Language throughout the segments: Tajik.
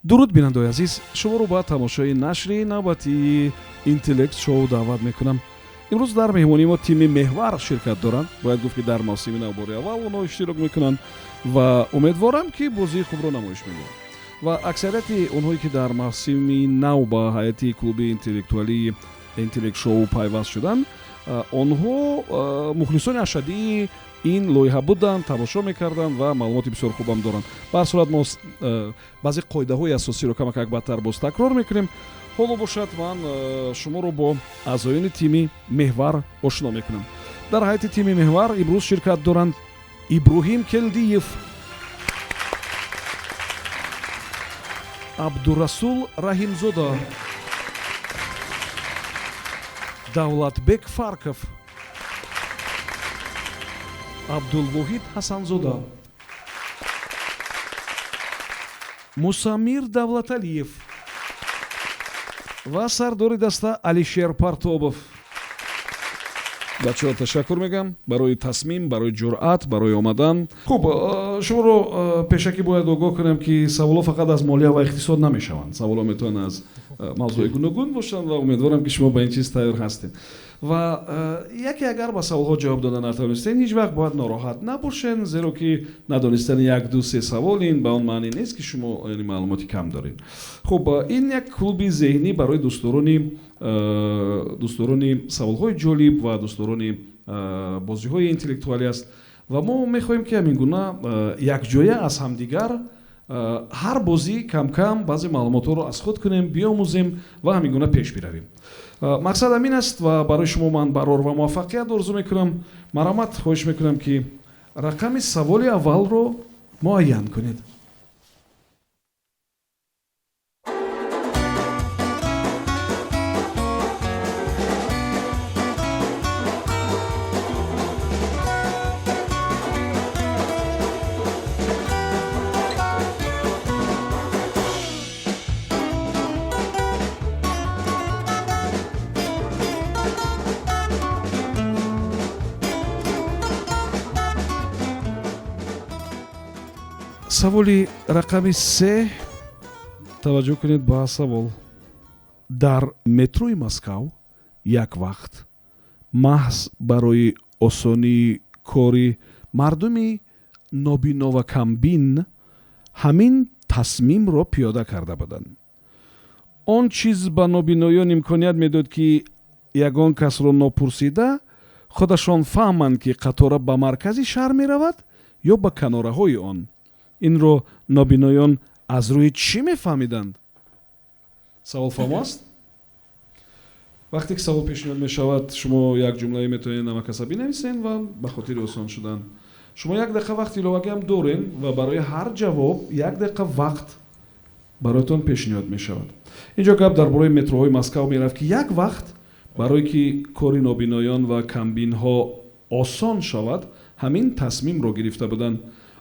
Дуруд, бинандаои азиз, шуморо ба тамошои нашри навбатии Интеллект Шоу даъват мекунам. Имрӯз дар меҳмонии мо тими Меҳвар ширкат доранд. Бояд гуфт, ки дар мавсими нав бори аввал онҳо иштирок мекунанд ва умедворам, ки бозии хубро намоиш медиҳанд. Ва аксарияти онҳое, ки дар мавсими нав ба ҳайати клуби интеллектуалии Интеллект Шоу пайваст шуданд, онҳо мухлисони ашаддии ин лоиҳа буданд, тамошо мекарданд ва маълумоти бисёр хубам доранд. Ба ҳар сурат, мо баъзе қоидаҳои асосиро камакак баъдтар боз такрор мекунем. Ҳоло бошад, ман шуморо бо аъзоёни тими Меҳвар ошно мекунам. Дар ҳайати тими Меҳвар имрӯз ширкат доранд Иброҳим Келдиев, Абдурасул Раҳимзода, Давлатбек Фарков, Абдулвоҳид Ҳасанзода, Мусамир Давлаталиев ва сардори даста Алишер Партобов. Бачаҳо, ташаккур мегӯям барои тасмим, барои ҷуръат, барои омадан. Хуб, шуморо пешакӣ бояд огоҳ кунам, ки саволҳо фақат аз молия ва иқтисод намешаванд. Саволҳо метавонанд аз мавзӯи гуногун бошанд ва умедворам, ки шумо ба ин чиз тайёр ҳастед. Ва яке агар ба саволҳо ҷавоб дода натавонистед, ҳеҷ вақт бояд нороҳат набошед, зеро ки надонистани як, ду, се савол ин ба он маънӣ нест, ки шумо, яъне, маълумоти кам доред. Хуб, ин як клуби зеҳнӣ барои дӯстдорони саволҳои ҷолиб ва дӯстдорони бозиҳои интеллектуалӣ аст ва мо мехоҳем, ки ҳамин гуна якҷоя аз ҳамдигар ҳар бозӣ камкам баъзе маълумотҳоро аз худ кунем, биомӯзем ва ҳамин гуна пеш биравем. Мақсад ҳамин аст ва барои шумо ман барор ва муваффақият орзу мекунам. Марҳамат, хоҳиш мекунам, ки рақами саволи аввалро муайян кунед. Саволи рақами се. Таваҷҷӯҳ кунед ба савол. Дар метрои Москав як вақт маҳз барои осонии кори мардуми нобино ва камбин ҳамин тасмимро пиёда карда буданд. Он чиз ба нобиноён имконият медод, ки ягон касро нопурсида худашон фаҳманд, ки қатора ба маркази шаҳр меравад ё ба канораҳои он. Инро нобиноён аз рӯи чӣ мефаҳмиданд? Савол фаҳмо аст? Вақте ки савол пешниҳод мешавад, шумо як ҷумлае метавонед намакаса бинависен ва ба хотири осон шудан шумо як дақиқа вақти иловагиам дорем ва барои ҳар ҷавоб як дақиқа вақт бароятон пешниҳод мешавад. Инҷо гап дар бораи метроҳои Москав мерафт, ки як вақт барое ки кори нобиноён ва камбинҳо осон шавад, ҳамин тасмимро гирифта буданд.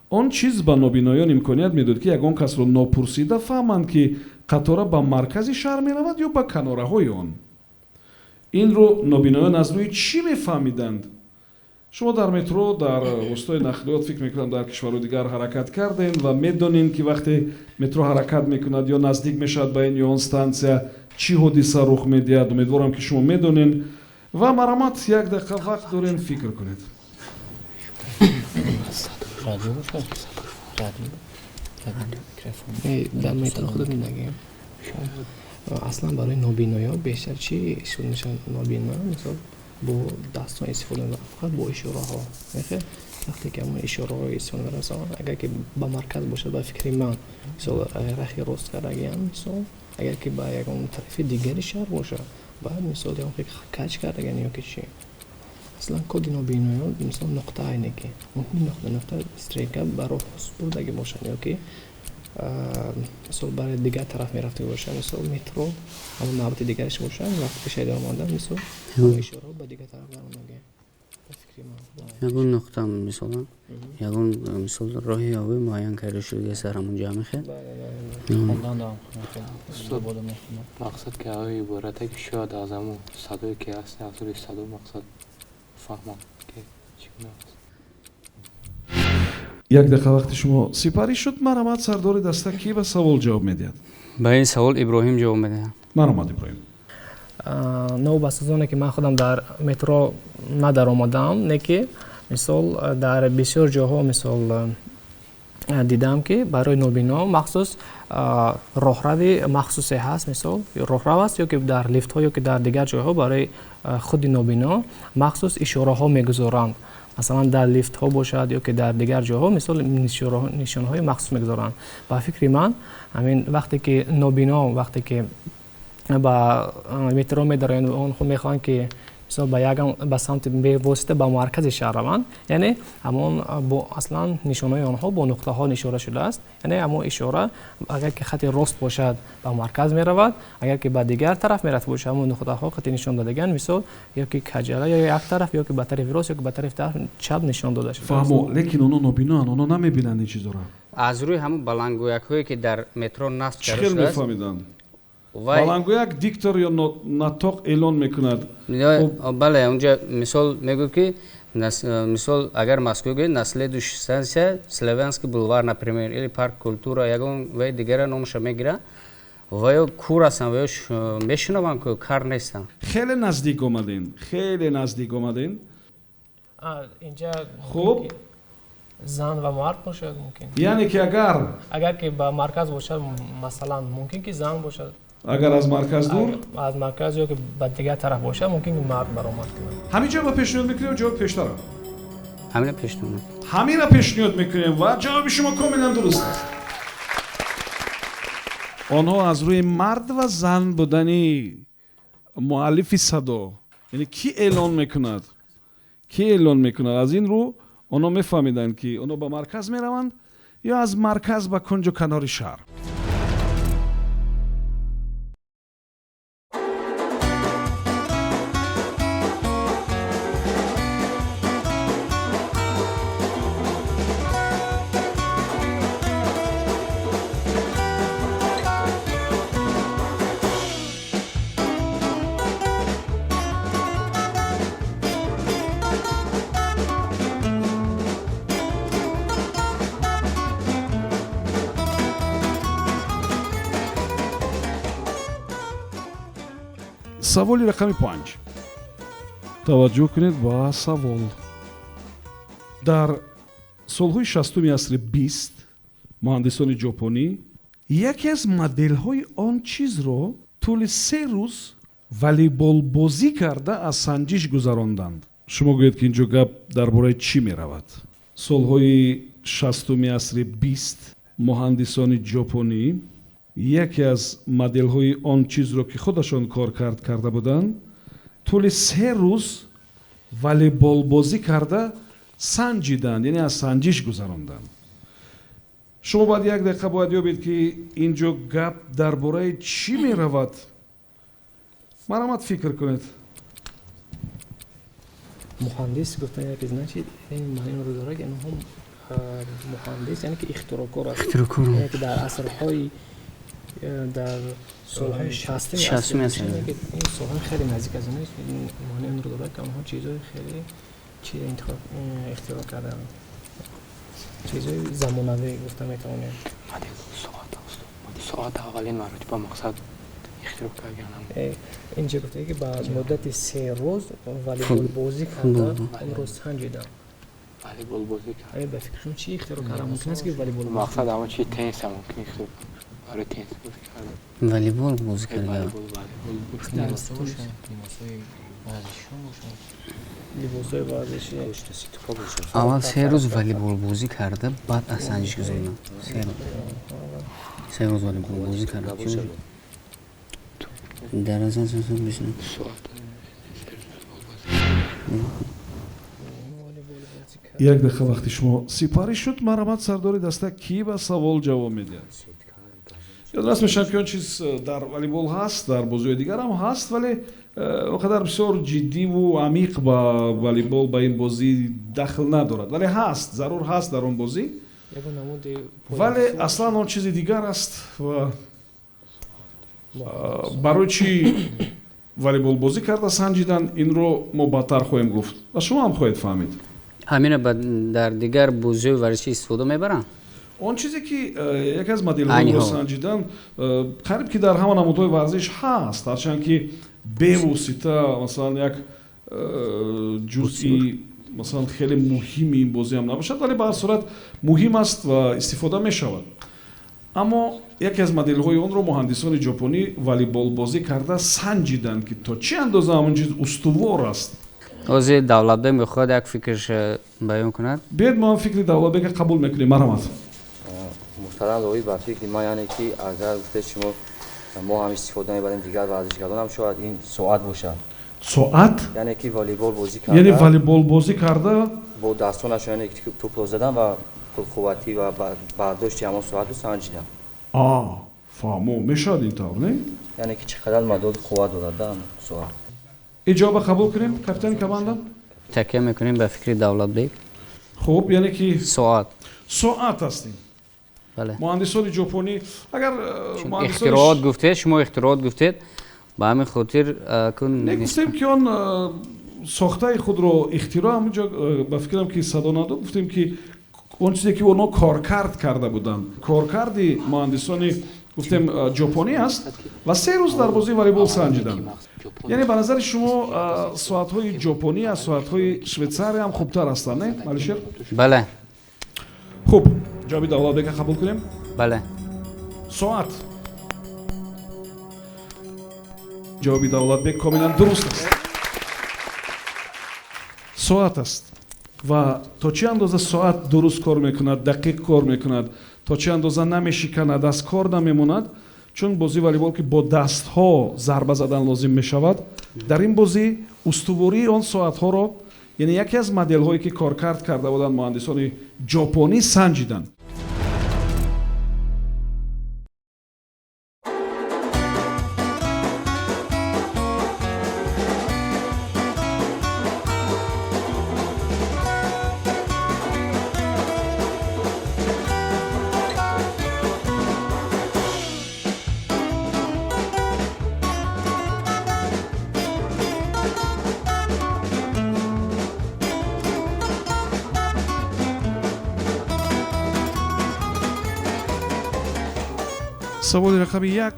Он чиз ба нобиноён имконият медод, ки ягон касро нопурсида фаҳманд, ки қатора ба маркази шаҳр меравад ё ба канораҳои он. Инро нобиноён аз рӯи чӣ мефаҳмиданд? Шумо дар метро, дар воситаи нақлиёт, фикр мекунам, дар кишварҳои дигар ҳаракат кардем ва медонем, ки вақте метро ҳаракат мекунад ё наздик мешавад ба ин ё он стансия, чӣ ҳодиса рух медиҳад. Умедворам, ки шумо медонед ва марҳамат, як дақиқа вақт дорем, фикр кунед. Радио бошад, радио, микрофон. Дар метро худо минагем, аслан барои нобиноё бештар чӣ истифода мешавад? Нобиноё, мисол, бо дастон истифода мебаранд, фақат бо ишораҳо. Вақте ки ҳамон ишораҳо истифода мебаранд, масалан, агар ки ба марказ бошад, ба фикри ман, мисол, рахи рост кардагиам, мисол, агар ки ба ягон тарафи дигари шаҳр бошад, баъд, мисол, ягон каҷ кардаган ё ки чӣ. Аслан коди нобиноён, мисол, нуқта айне ки мумкин нуқта стрелка ба роҳ бурдаги бошад ё ки, мисол, барои дигар тараф мерафтаги бошад, мисол, метро ҳамон навбати дигараш бошад, вақти пешаи даромадан, мисол, ишораҳо ба дигар тараф даромадаги, ба фикри ман. Ягон нуқта, мисолан, ягон, мисол, роҳи ёвӣ муайян карда шудааст дар ҳамон ҷо мехед. Мақсад ки ҳавои иборате ки шояд аз ҳамон садое ки ҳаст, аз рӯи садо мақсад фаҳмам, ки чӣ гуна аст. Як дақиқа вақти шумо сипарӣ шуд. Марҳамат, сардори даста, кӣ ба савол ҷавоб медиҳад? Ба ин савол Иброҳим ҷавоб медиҳад. Марҳамат, Иброҳим. Новобаста аз оне ки ман худам дар метро надаромадаам, не ки мисол дар бисёр ҷоҳо мисол дидам, ки барои нобино махсус роҳрави махсусе ҳаст, мисол роҳрав аст ё ки дар лифтҳо ё ки дар дигар ҷойҳо барои худи нобино махсус ишораҳо мегузоранд. Масалан, дар лифтҳо бошад ё ки дар дигар ҷойҳо мисол нишонҳои махсус мегузоранд. Ба фикри ман, ҳамин вақте ки нобино вақте ки ба метро медароянд, онҳо мехоҳанд ки мисол ба ягон ба самти бевосита ба маркази шаҳр раванд, яъне ҳамон бо аслан нишонҳои онҳо бо нуқтаҳо нишора шудааст, яъне ҳамон ишора агар ки хати рост бошад, ба марказ меравад, агар ки ба дигар тараф мерафта бошад, ҳамон нуқтаҳо хати нишон додаган, мисол ё ки каҷала ё як тараф, ё ки ба тарафи рост, ё ки ба тарафи чап нишон дода шудааст. Фаҳмо, лекин онҳо нобиноанд, онҳо намебинанд ин чизҳоро. Аз рӯи ҳамон баландгӯякҳое ки дар метро насб чӣ хел карда шудааст. Мефаҳмиданд? Баландгӯяк диктор ё натоқ эълон мекунад. Бале, унҷа мисол мегӯяд ки мисол агар Москва гӯед, на следующая станция Славянский бульвар, например, или парк культура, ягон вай дигара номаша мегирад. Ва ё кур ҳастанд, ва ё мешунаванд, ку кар нестанд. Хеле наздик омадем, хеле наздик омадем. Инҷа хуб. Зан ва мард бошад мумкин. Яъне ки агар агар ки ба марказ бошад, масалан, мумкин ки зан бошад. Агар аз марказ дур? Аз марказ ё ки ба дигар тараф бошад, мумкин ки мард баромад кунад. Ҳамин ҷо ба пешниҳод мекунем ҷавоби пештара? Ҳамина пешниҳод. Ҳамина пешниҳод мекунем ва ҷавоби шумо комилан дуруст аст. Онҳо аз рӯи мард ва зан будани муаллифи садо, яъне кӣ эълон мекунад, кӣ эълон мекунад, аз ин рӯ онҳо мефаҳмиданд, ки онҳо ба марказ мераванд ё аз марказ ба кунҷу канори шаҳр. Саволи рақами 5. Таваҷҷӯҳ кунед ба савол. Дар солҳои 60-уми асри 20 муҳандисони ҷопонӣ яке аз моделҳои он чизро тӯли 3 рӯз волейболбозӣ карда аз санҷиш гузаронданд. Шумо гӯед, ки ин ҷо гап дар бораи чӣ меравад? Солҳои 60-уми асри 20 муҳандисони ҷопонӣ яке аз моделҳои он чизро, ки худашон кор карда буданд, тӯли 3 рӯз волейболбозӣ карда санҷиданд, яъне аз санҷиш гузаронданд. Шумо бояд як дақиқа бояд ёбед, ки ин ҷо гап дар бораи чӣ меравад. Марҳамат, фикр кунед. Муҳандис гуфтан яке, значит, ин маъниро дорад, ки инҳо муҳандис, яъне ки ихтироъкор аст. Ихтироъкор. Яъне ки дар асрҳои дар солҳои 60-уми 60-уми аср. ин солҳои хеле наздик аз ин маъни онро дорад, ки онҳо чизҳои хеле чи ихтироъ карданд, чизҳои замонавӣ гуфта метавонем. Соат аввалин маротиба мақсад ихтироъ карданам. Инҷа гуфта ки ба муддати 3 рӯз волейболбозӣ карда онро санҷидам. Волейбол бозӣ кард. Ба фикри шумо, чӣ ихтироъ карда мумкин аст, ки волейбол? Мақсад ҳамон чи теннис мумкин ихтироъ, барои теннис бозӣ кардан. Волейбол бозӣ карда. Волейбол, волейбол. Либосҳои варзишиҳо бошад. Либосҳои варзишӣ. Аввал 3 рӯз волейбол бозӣ карда, баъд аз санҷиш гузаронанд. 3 рӯз, 3 рӯз волейбол бозӣ карда. Дар аз бишин. Соат. Як дақиқа вақти шумо сипарӣ шуд. Марҳамат, сардори даста, кӣ ба савол ҷавоб медиҳад? Ёдрас мешавам, ки он чиз дар волейбол ҳаст, дар бозиҳои дигар ҳам ҳаст, вале он қадар бисёр ҷиддиву амиқ ба волейбол, ба ин бозӣ дахл надорад, вале ҳаст, зарур ҳаст дар он бозӣ. Ягон намуди. Вале аслан он чизи дигар аст ва барои чӣ волейболбозӣ карда санҷидан, инро мо баъдтар хоҳем гуфт ва шумо ҳам хоҳед фаҳмид. Ҳамина дар дигар бозиҳои варзишӣ истифода мебаранд? Он чизе ки яке аз моделҳоро санҷидан, қариб ки дар ҳама намудҳои варзиш ҳаст, ҳарчанд ки бевосита масалан як ҷузъи масалан хеле муҳими ин бозӣ ҳам набошад, вале ба ҳар сурат муҳим аст ва истифода мешавад. Аммо яке аз моделҳои онро муҳандисони ҷопонӣ волейболбозӣ карда санҷиданд, ки то чӣ андоза ҳамон чиз устувор аст. Ҳозир Давлатбек мехоҳад як фикрш баён кунад. Биёед, мо фикри Давлатбека қабул мекунем. Марҳамат. Муҳтарам Лоӣ, ба фикри ман, яъне ки агар гуфтед шумо, мо ҳам истифода мебарем, дигар варзишгарон ҳам, шояд ин соат бошад. Соат? Яъне ки волейбол бозӣ карда, яъне волейболбозӣ карда бо дастонашон, яъне ки тӯпро задан ва пурқувватӣ ва бардошти ҳамон соатро санҷидан. А, фаҳмо, мешавад ин тавр, не? Яъне ки чӣ қадар мадори қувват дорад да соат. Ин ҷавоба қабул кунем, капитани команда? Такя мекунем ба фикри Давлатбек. Хуб, яъне ки соат. Соат ҳастем. Бале. Муҳандисони ҷопонӣ агар ихтироот гуфтед, шумо ихтироот гуфтед, ба ҳамин хотир кун. Не, гуфтем ки он сохтаи худро ихтироъ, ҳаминҷо ба фикрам ки садо надод, гуфтем ки он чизе ки онҳо коркард карда буданд, коркарди муҳандисони гуфтем ҷопонӣ аст ва 3 рӯз дар бозии волейбол санҷиданд. Яъне ба назари шумо соатҳои ҷопонӣ аз соатҳои Швейтсария ҳам хубтар ҳастанд, не, Алишер? Бале. Хуб, ҷавоби Давлатбека қабул кунем. Бале. Соат. Ҷавоби Давлатбек комилан дуруст аст. Соат аст. Ва то чӣ андоза соат дуруст кор мекунад, дақиқ кор мекунад, то чӣ андоза намешиканад, аз кор намемонад, чун бозии волейбол ки бо дастҳо зарба задан лозим мешавад, дар ин бозӣ устувории он соатҳоро, яъне яке аз моделҳое ки коркард карда буданд, муҳандисони ҷопонӣ санҷиданд. Саволи рақами 1.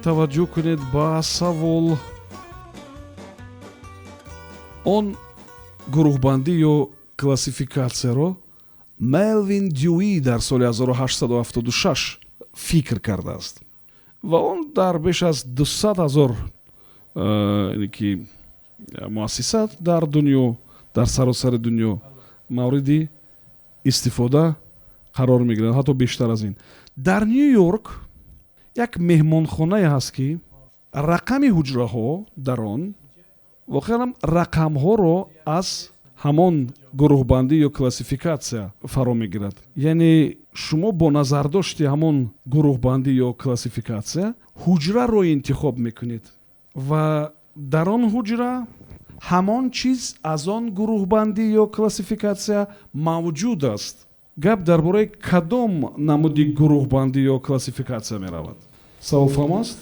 Таваҷҷӯҳ кунед ба савол. Он гурӯҳбандӣ ё классификатсияро Мелвин Дюи дар соли 1876 фикр кардааст ва он дар беш аз 200 ҳазор ки муассиса дар дунё, дар саросари дунё мавриди истифода қарор мегирад, ҳатто бештар аз ин. Дар Ню Йорк як меҳмонхонае ҳаст, ки рақами ҳуҷраҳо дар он воқеан рақамҳоро аз ҳамон гурӯҳбандӣ ё классификатсия фаро мегирад. Яъне шумо бо назардошти ҳамон гурӯҳбандӣ ё классификатсия ҳуҷраро интихоб мекунед ва дар он ҳуҷра ҳамон чиз аз он гурӯҳбандӣ ё классификатсия мавҷуд аст. Гап дар бораи кадом намуди гурӯҳбандӣ ё классификатсия меравад? Савол фаҳм аст?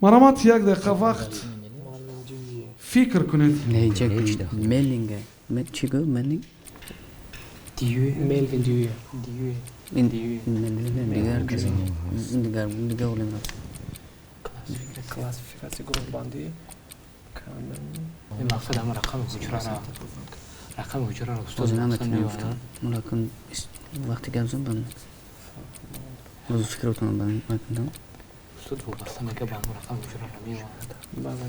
Марҳамат, як дақиқа вақт, фикр кунед. Мелинга чӣ гуфт? Мелинг? Мелвин Дюи. Дигар дигар дигар олим. Классификатсия, гурӯҳбандӣ. Мақсад ҳама рақами ҳуҷрара, рақами ҳуҷраро устод. Наметонам гуфтам, мулакун вақти гап зан боз фикротон макунам. Устод вобаста мега ба ҳамон рақами ҳуҷрара меоварад. Бале,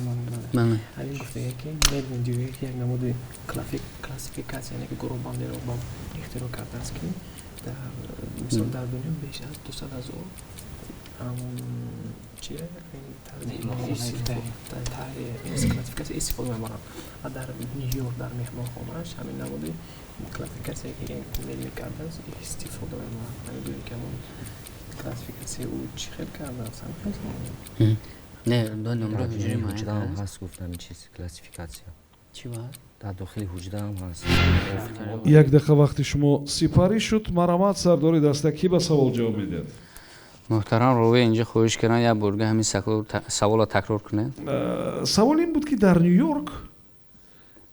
бале. Ҳамин гуфтага, ки Мелвин Дюи як намуди классификатсия, яъне ки гурӯҳбандиро ба ихтироъ кардааст, ки дар мисол дар дунё беш аз 200 000 чи классификатсия истифода мебаранд ва дар Ню-Йорк дар меҳмонхонааш ҳамин намуди классификатсия, ки Мелвин кардааст, истифода мебаранд. Намедонем, ки ҳамон классификатсияи ӯ чӣ хел кардааст. Не, ду номра ҳуҷраи ҳуҷра ҳам ҳаст, гуфтам, ин чиз классификатсия. Чӣ ба? Дар дохили ҳуҷра ҳам ҳаст. Як дақиқа вақти шумо сипарӣ шуд. Марҳамат, сардори даста, кӣ ба савол ҷавоб медиҳад? Муҳтарам ровӣ, инҷо хоҳиш кардам, як борга ҳамин саволро такрор кунед. Савол ин буд, ки дар Ню Йорк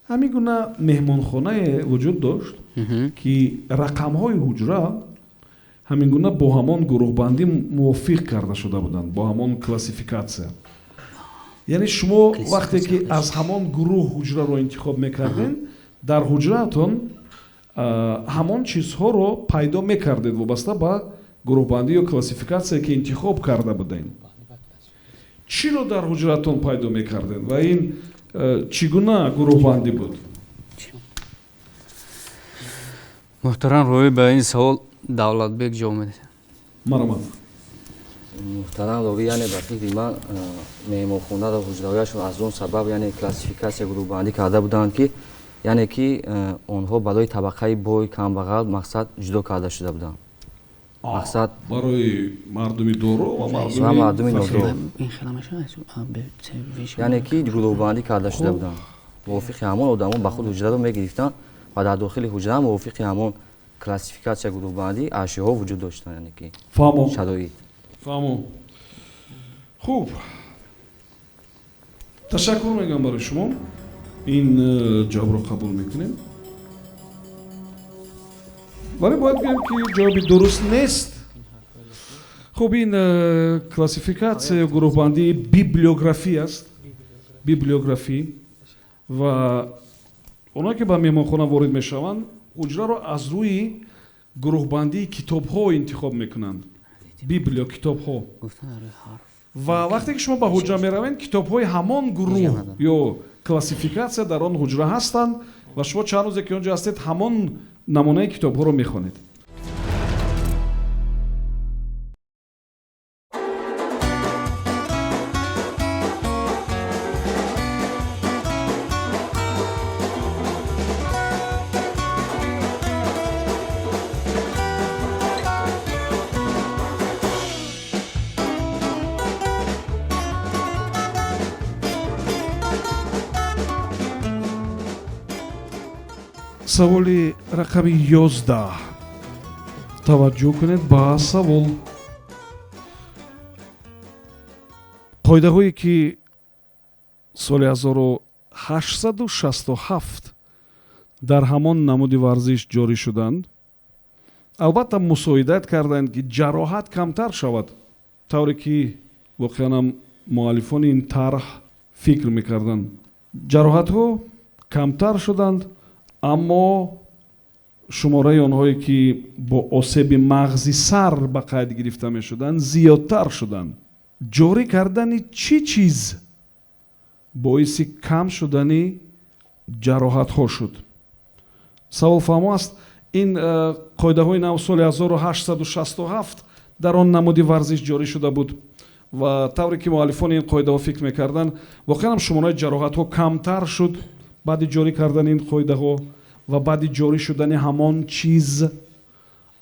Ҳамин гуна меҳмонхонае вуҷуд дошт, ки рақамҳои ҳуҷра ҳамин гуна бо ҳамон гурӯҳбандӣ мувофиқ карда шуда буданд, бо ҳамон классификатсия. Яъне шумо вақте ки аз ҳамон гурӯҳ ҳуҷраро интихоб мекардед, дар ҳуҷраатон ҳамон чизҳоро пайдо мекардед вобаста ба гурӯҳбандӣ ё классификатсия, ки интихоб карда будед. Чиро дар ҳуҷратон пайдо мекардед ва ин чӣ гуна гурӯҳбандӣ буд? Муҳтарам Ровӣ, ба ин савол Давлатбек ҷавоб медиҳад. Марҳамат. Муҳтарам Ровӣ, яъне ба фикри ман, меҳмонхонаро ҳуҷраҳояшон аз он сабаб, яъне классификатсия, гурӯҳбандӣ карда буданд, ки яъне ки онҳо барои табақаи бой, камбағал, мақсад ҷудо карда шуда буданд. Мақсад барои мардуми доро ва мардуми нодоро, яъне ки гурӯҳбандӣ карда шуда буданд. Мувофиқи ҳамон одамон ба худ ҳуҷраро мегирифтанд ва дар дохили ҳуҷра мувофиқи ҳамон классификатсия, гурӯҳбандӣ ашёҳо вуҷуд доштанд, яъне ки шароит. Фаҳмо. Хуб, ташаккур мегӯям барои шумо. Ин ҷавобро қабул мекунем, вале бояд гӯем, ки ҷавоби дуруст нест. Хуб, ин классификатсия ё гурӯҳбандии библиографӣ аст, библиографӣ. Ва оное ки ба меҳмонхона ворид мешаванд, ҳуҷраро аз рӯи гурӯҳбандии китобҳо интихоб мекунанд, библио китобҳо. Ва вақте ки шумо ба ҳуҷра меравед, китобҳои ҳамон гурӯҳ ё классификатсия дар он ҳуҷра ҳастанд ва шумо чанд рӯзе ки он ҷо ҳастед, ҳамон намунаи китобҳоро мехонед. Саволи рақами 11. Таваҷҷӯҳ кунед ба савол. Қоидаҳое, ки соли 1867 дар ҳамон намуди варзиш ҷорӣ шуданд, албатта мусоидат карданд, ки ҷароҳат камтар шавад, тавре ки воқеан муаллифони ин тарҳ фикр мекарданд. Ҷароҳатҳо камтар шуданд, аммо шумораи онҳое, ки бо осеби мағзи сар ба қайд гирифта мешуданд, зиёдтар шуданд. Ҷорӣ кардани чӣ чиз боиси кам шудани ҷароҳатҳо шуд? Савол фаҳмо аст. Ин қоидаҳои нав соли 1867 дар он намуди варзиш ҷорӣ шуда буд ва тавре ки муаллифони ин қоидаҳо фикр мекарданд, воқеан шумораи ҷароҳатҳо камтар шуд баъди ҷорӣ кардани ин қоидаҳо ва баъди ҷорӣ шудани ҳамон чиз,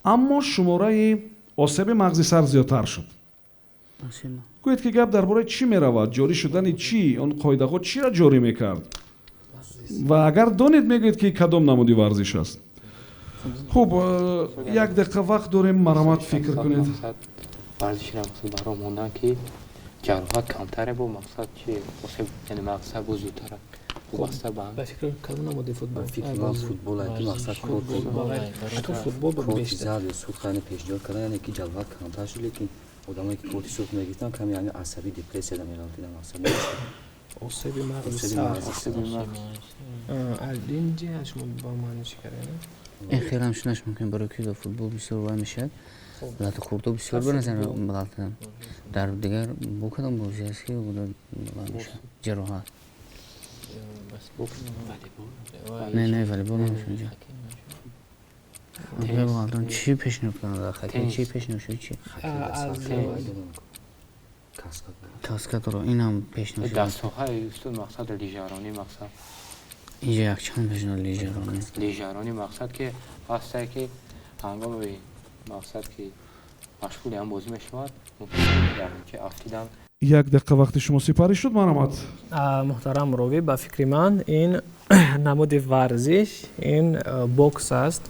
аммо шумораи осеби мағзи сар зиёдтар шуд. Гӯед, ки гап дар бораи чӣ меравад? Ҷорӣ шудани чӣ? Он қоидаҳо чиро ҷорӣ мекард? Ва агар донед, мегӯед, ки кадом намуди варзиш аст. Хуб, як дақиқа вақт дорем, марҳамат, фикр кунед. Варзишро мақсад баро мондан, ки ҷароҳат камтаре, бо мақсад чи осеб, яъне мағзи сар бо зудтар вобаста ба Ба фикр, кадом намуди футбол? Ба фикри ман, футбол, ки мақсад ҳатто футбол корти зард ё сурх, яъне пешниҳод кардан, яъне ки ҷароҳат камтар шуд, лекин одамое ки корти сурх мегирифтанд, каме ҳами асабӣ, депрессияда меғалтиданд, мақсад. Осеби мағзи сар ин ҷиҳат шумо ба маъни чӣ кардед? Ин хелам шунаш мумкин, барои ки дар футбол бисёр вай мешавад, лату хурдо бисёр ба назар ғалтидан. Дар дигар бо кадом бозӣ аст, ки мешавад ҷароҳат? Не, волейбол намешавад. Чӣ пешниҳод карданд дар хоккей? Чӣ пешниҳод шуд, чи? Каскадро инам пешниҳод шуд. Дар соҳаи устод, мақсад лижаронӣ, мақсад. Инҷа якчанд пешниҳод лижаронӣ. Лижаронӣ, мақсад ки ҳастае, ки ҳангоми мақсад ки машғули ҳам бозӣ мешавад, мумкин ки афтидан. Як дақиқа вақти шумо сипарӣ шуд, марҳамат. Муҳтарам ровӣ, ба фикри ман, ин намуди варзиш ин бокс аст,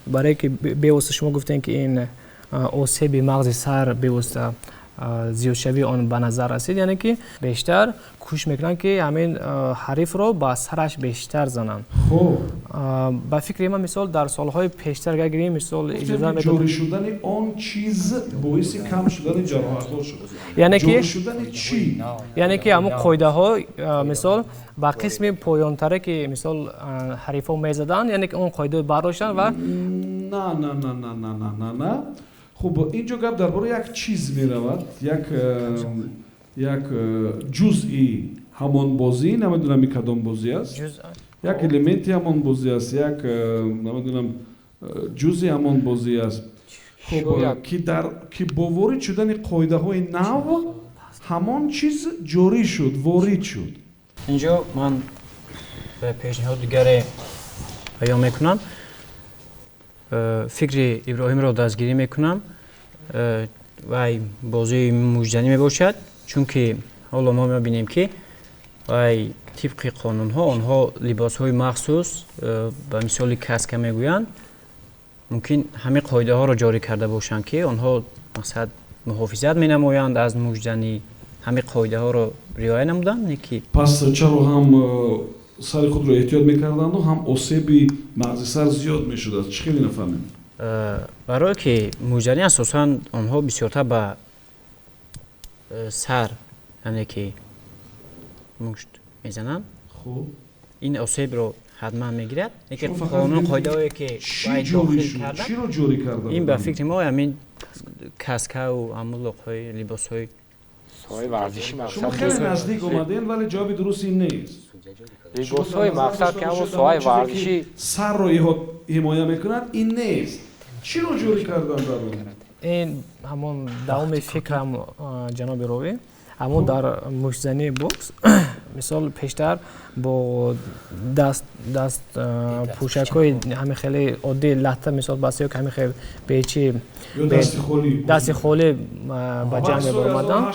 барое ки бевосита шумо гуфтем, ки ин осеби мағзи сар бевосита Зиёдшавии он ба назар расид, яъне ки бештар кӯшиш мекунанд, ки ҳамин ҳарифро ба сараш бештар зананд. Ба фикри ман, мисол, дар солҳои пештар агар гирем, мисол, иҷоза медод, ҷорӣ шудани он чиз боиси кам шудани ҷароҳатҳо шуд. Яъне ки ҷорӣ шудани чӣ? Яъне ки ҳамон қоидаҳо, мисол, ба қисми поёнтаре, ки, мисол, ҳарифҳо мезаданд, яъне ки он қоидаро бардоштанд ва На, на, на, на, на, на, на, на. Хуб, ин ҷо гап дар бораи як чиз меравад, як ҷузъи ҳамон бозӣ, намедонам, и кадом бозӣ аст, як элементи ҳамон бозӣ аст, як, намедонам, ҷузъи ҳамон бозӣ аст. Хуб, ки дар ки бо ворид шудани қоидаҳои нав ҳамон чиз ҷорӣ шуд, ворид шуд. Инҷо ман ба пешниҳод дигаре баён мекунам, фикри Иброҳимро дастгирӣ мекунам. Вай бозии муштзанӣ мебошад, чунки ҳоло мо мебинем, ки вай тибқи қонунҳо онҳо либосҳои махсус, ба мисоли каска мегӯянд, мумкин ҳамин қоидаҳоро ҷорӣ карда бошанд, ки онҳо, мақсад, муҳофизат менамоянд аз муштзанӣ, ҳамин қоидаҳоро риоя намуданд, не ки Пас чаро ҳам сари худро эҳтиёт мекарданду, ҳам осеби мағзи сар зиёд мешудааст? Чӣ хеле нафаҳмем. Барое ки муштзанӣ асосан онҳо бисёртар ба сар, яъне ки мушт мезананд. Хуб. Ин осебро ҳатман мегирад, лекин қонун, қоидаҳое ки чӣ ҷорӣ шуд? Чиро ҷорӣ карда? Ин ба фикри мо ҳамин каскаву ҳамун лоқҳои либосҳои соҳаи варзишӣ. Шумо хеле наздик омадем, вале ҷавоби дуруст ин нест. Либосҳои, мақсад, ки ҳамон соҳаи варзишӣ сарро ҳимоя мекунад, ин нест. Чиро ҷорӣ кардан дар он? Ин ҳамон давоми фикрам, ҷаноби ровӣ. Ҳамон дар муштзании бокс, мисол, пештар бо даст пӯшакҳои ҳамин хеле оддӣ, латта, мисол, баста ё ки ҳамин хел бечи, дасти холӣ ба ҷанг мебаромаданд.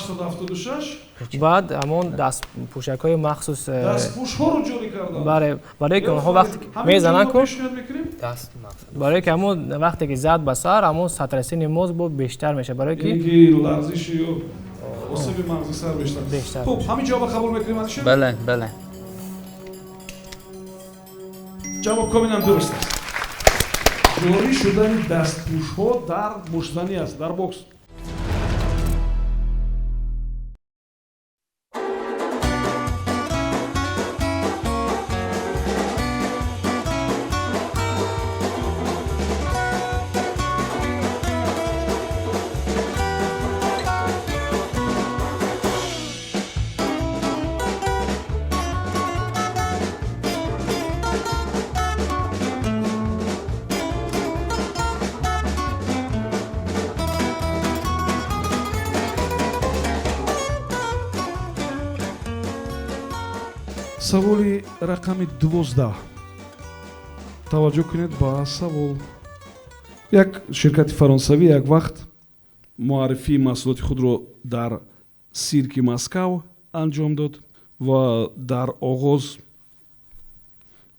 Баъд ҳамон дастпӯшакҳои махсус Дастпӯшҳоро ҷорӣ карданд. Бале, барое ки онҳо вақте мезананд ку, барое ки ҳамон вақте ки зад ба сар, ҳамон сотрясение мозг бо бештар мешавад, барое ки ларзиши ё осеби мағзи сар бештар. Хуб, ҳамин ҷавоба қабул мекунем, Алишер? Бале. Ҷавоб комилан дуруст аст. Ҷорӣ шудани дастпӯшҳо дар муштзанӣ аст, дар бокс. Саволи рақами 12. Таваҷҷӯҳ кунед ба савол. Як ширкати фаронсавӣ як вақт муаррифии маҳсулоти худро дар сирки Москав анҷом дод ва дар оғоз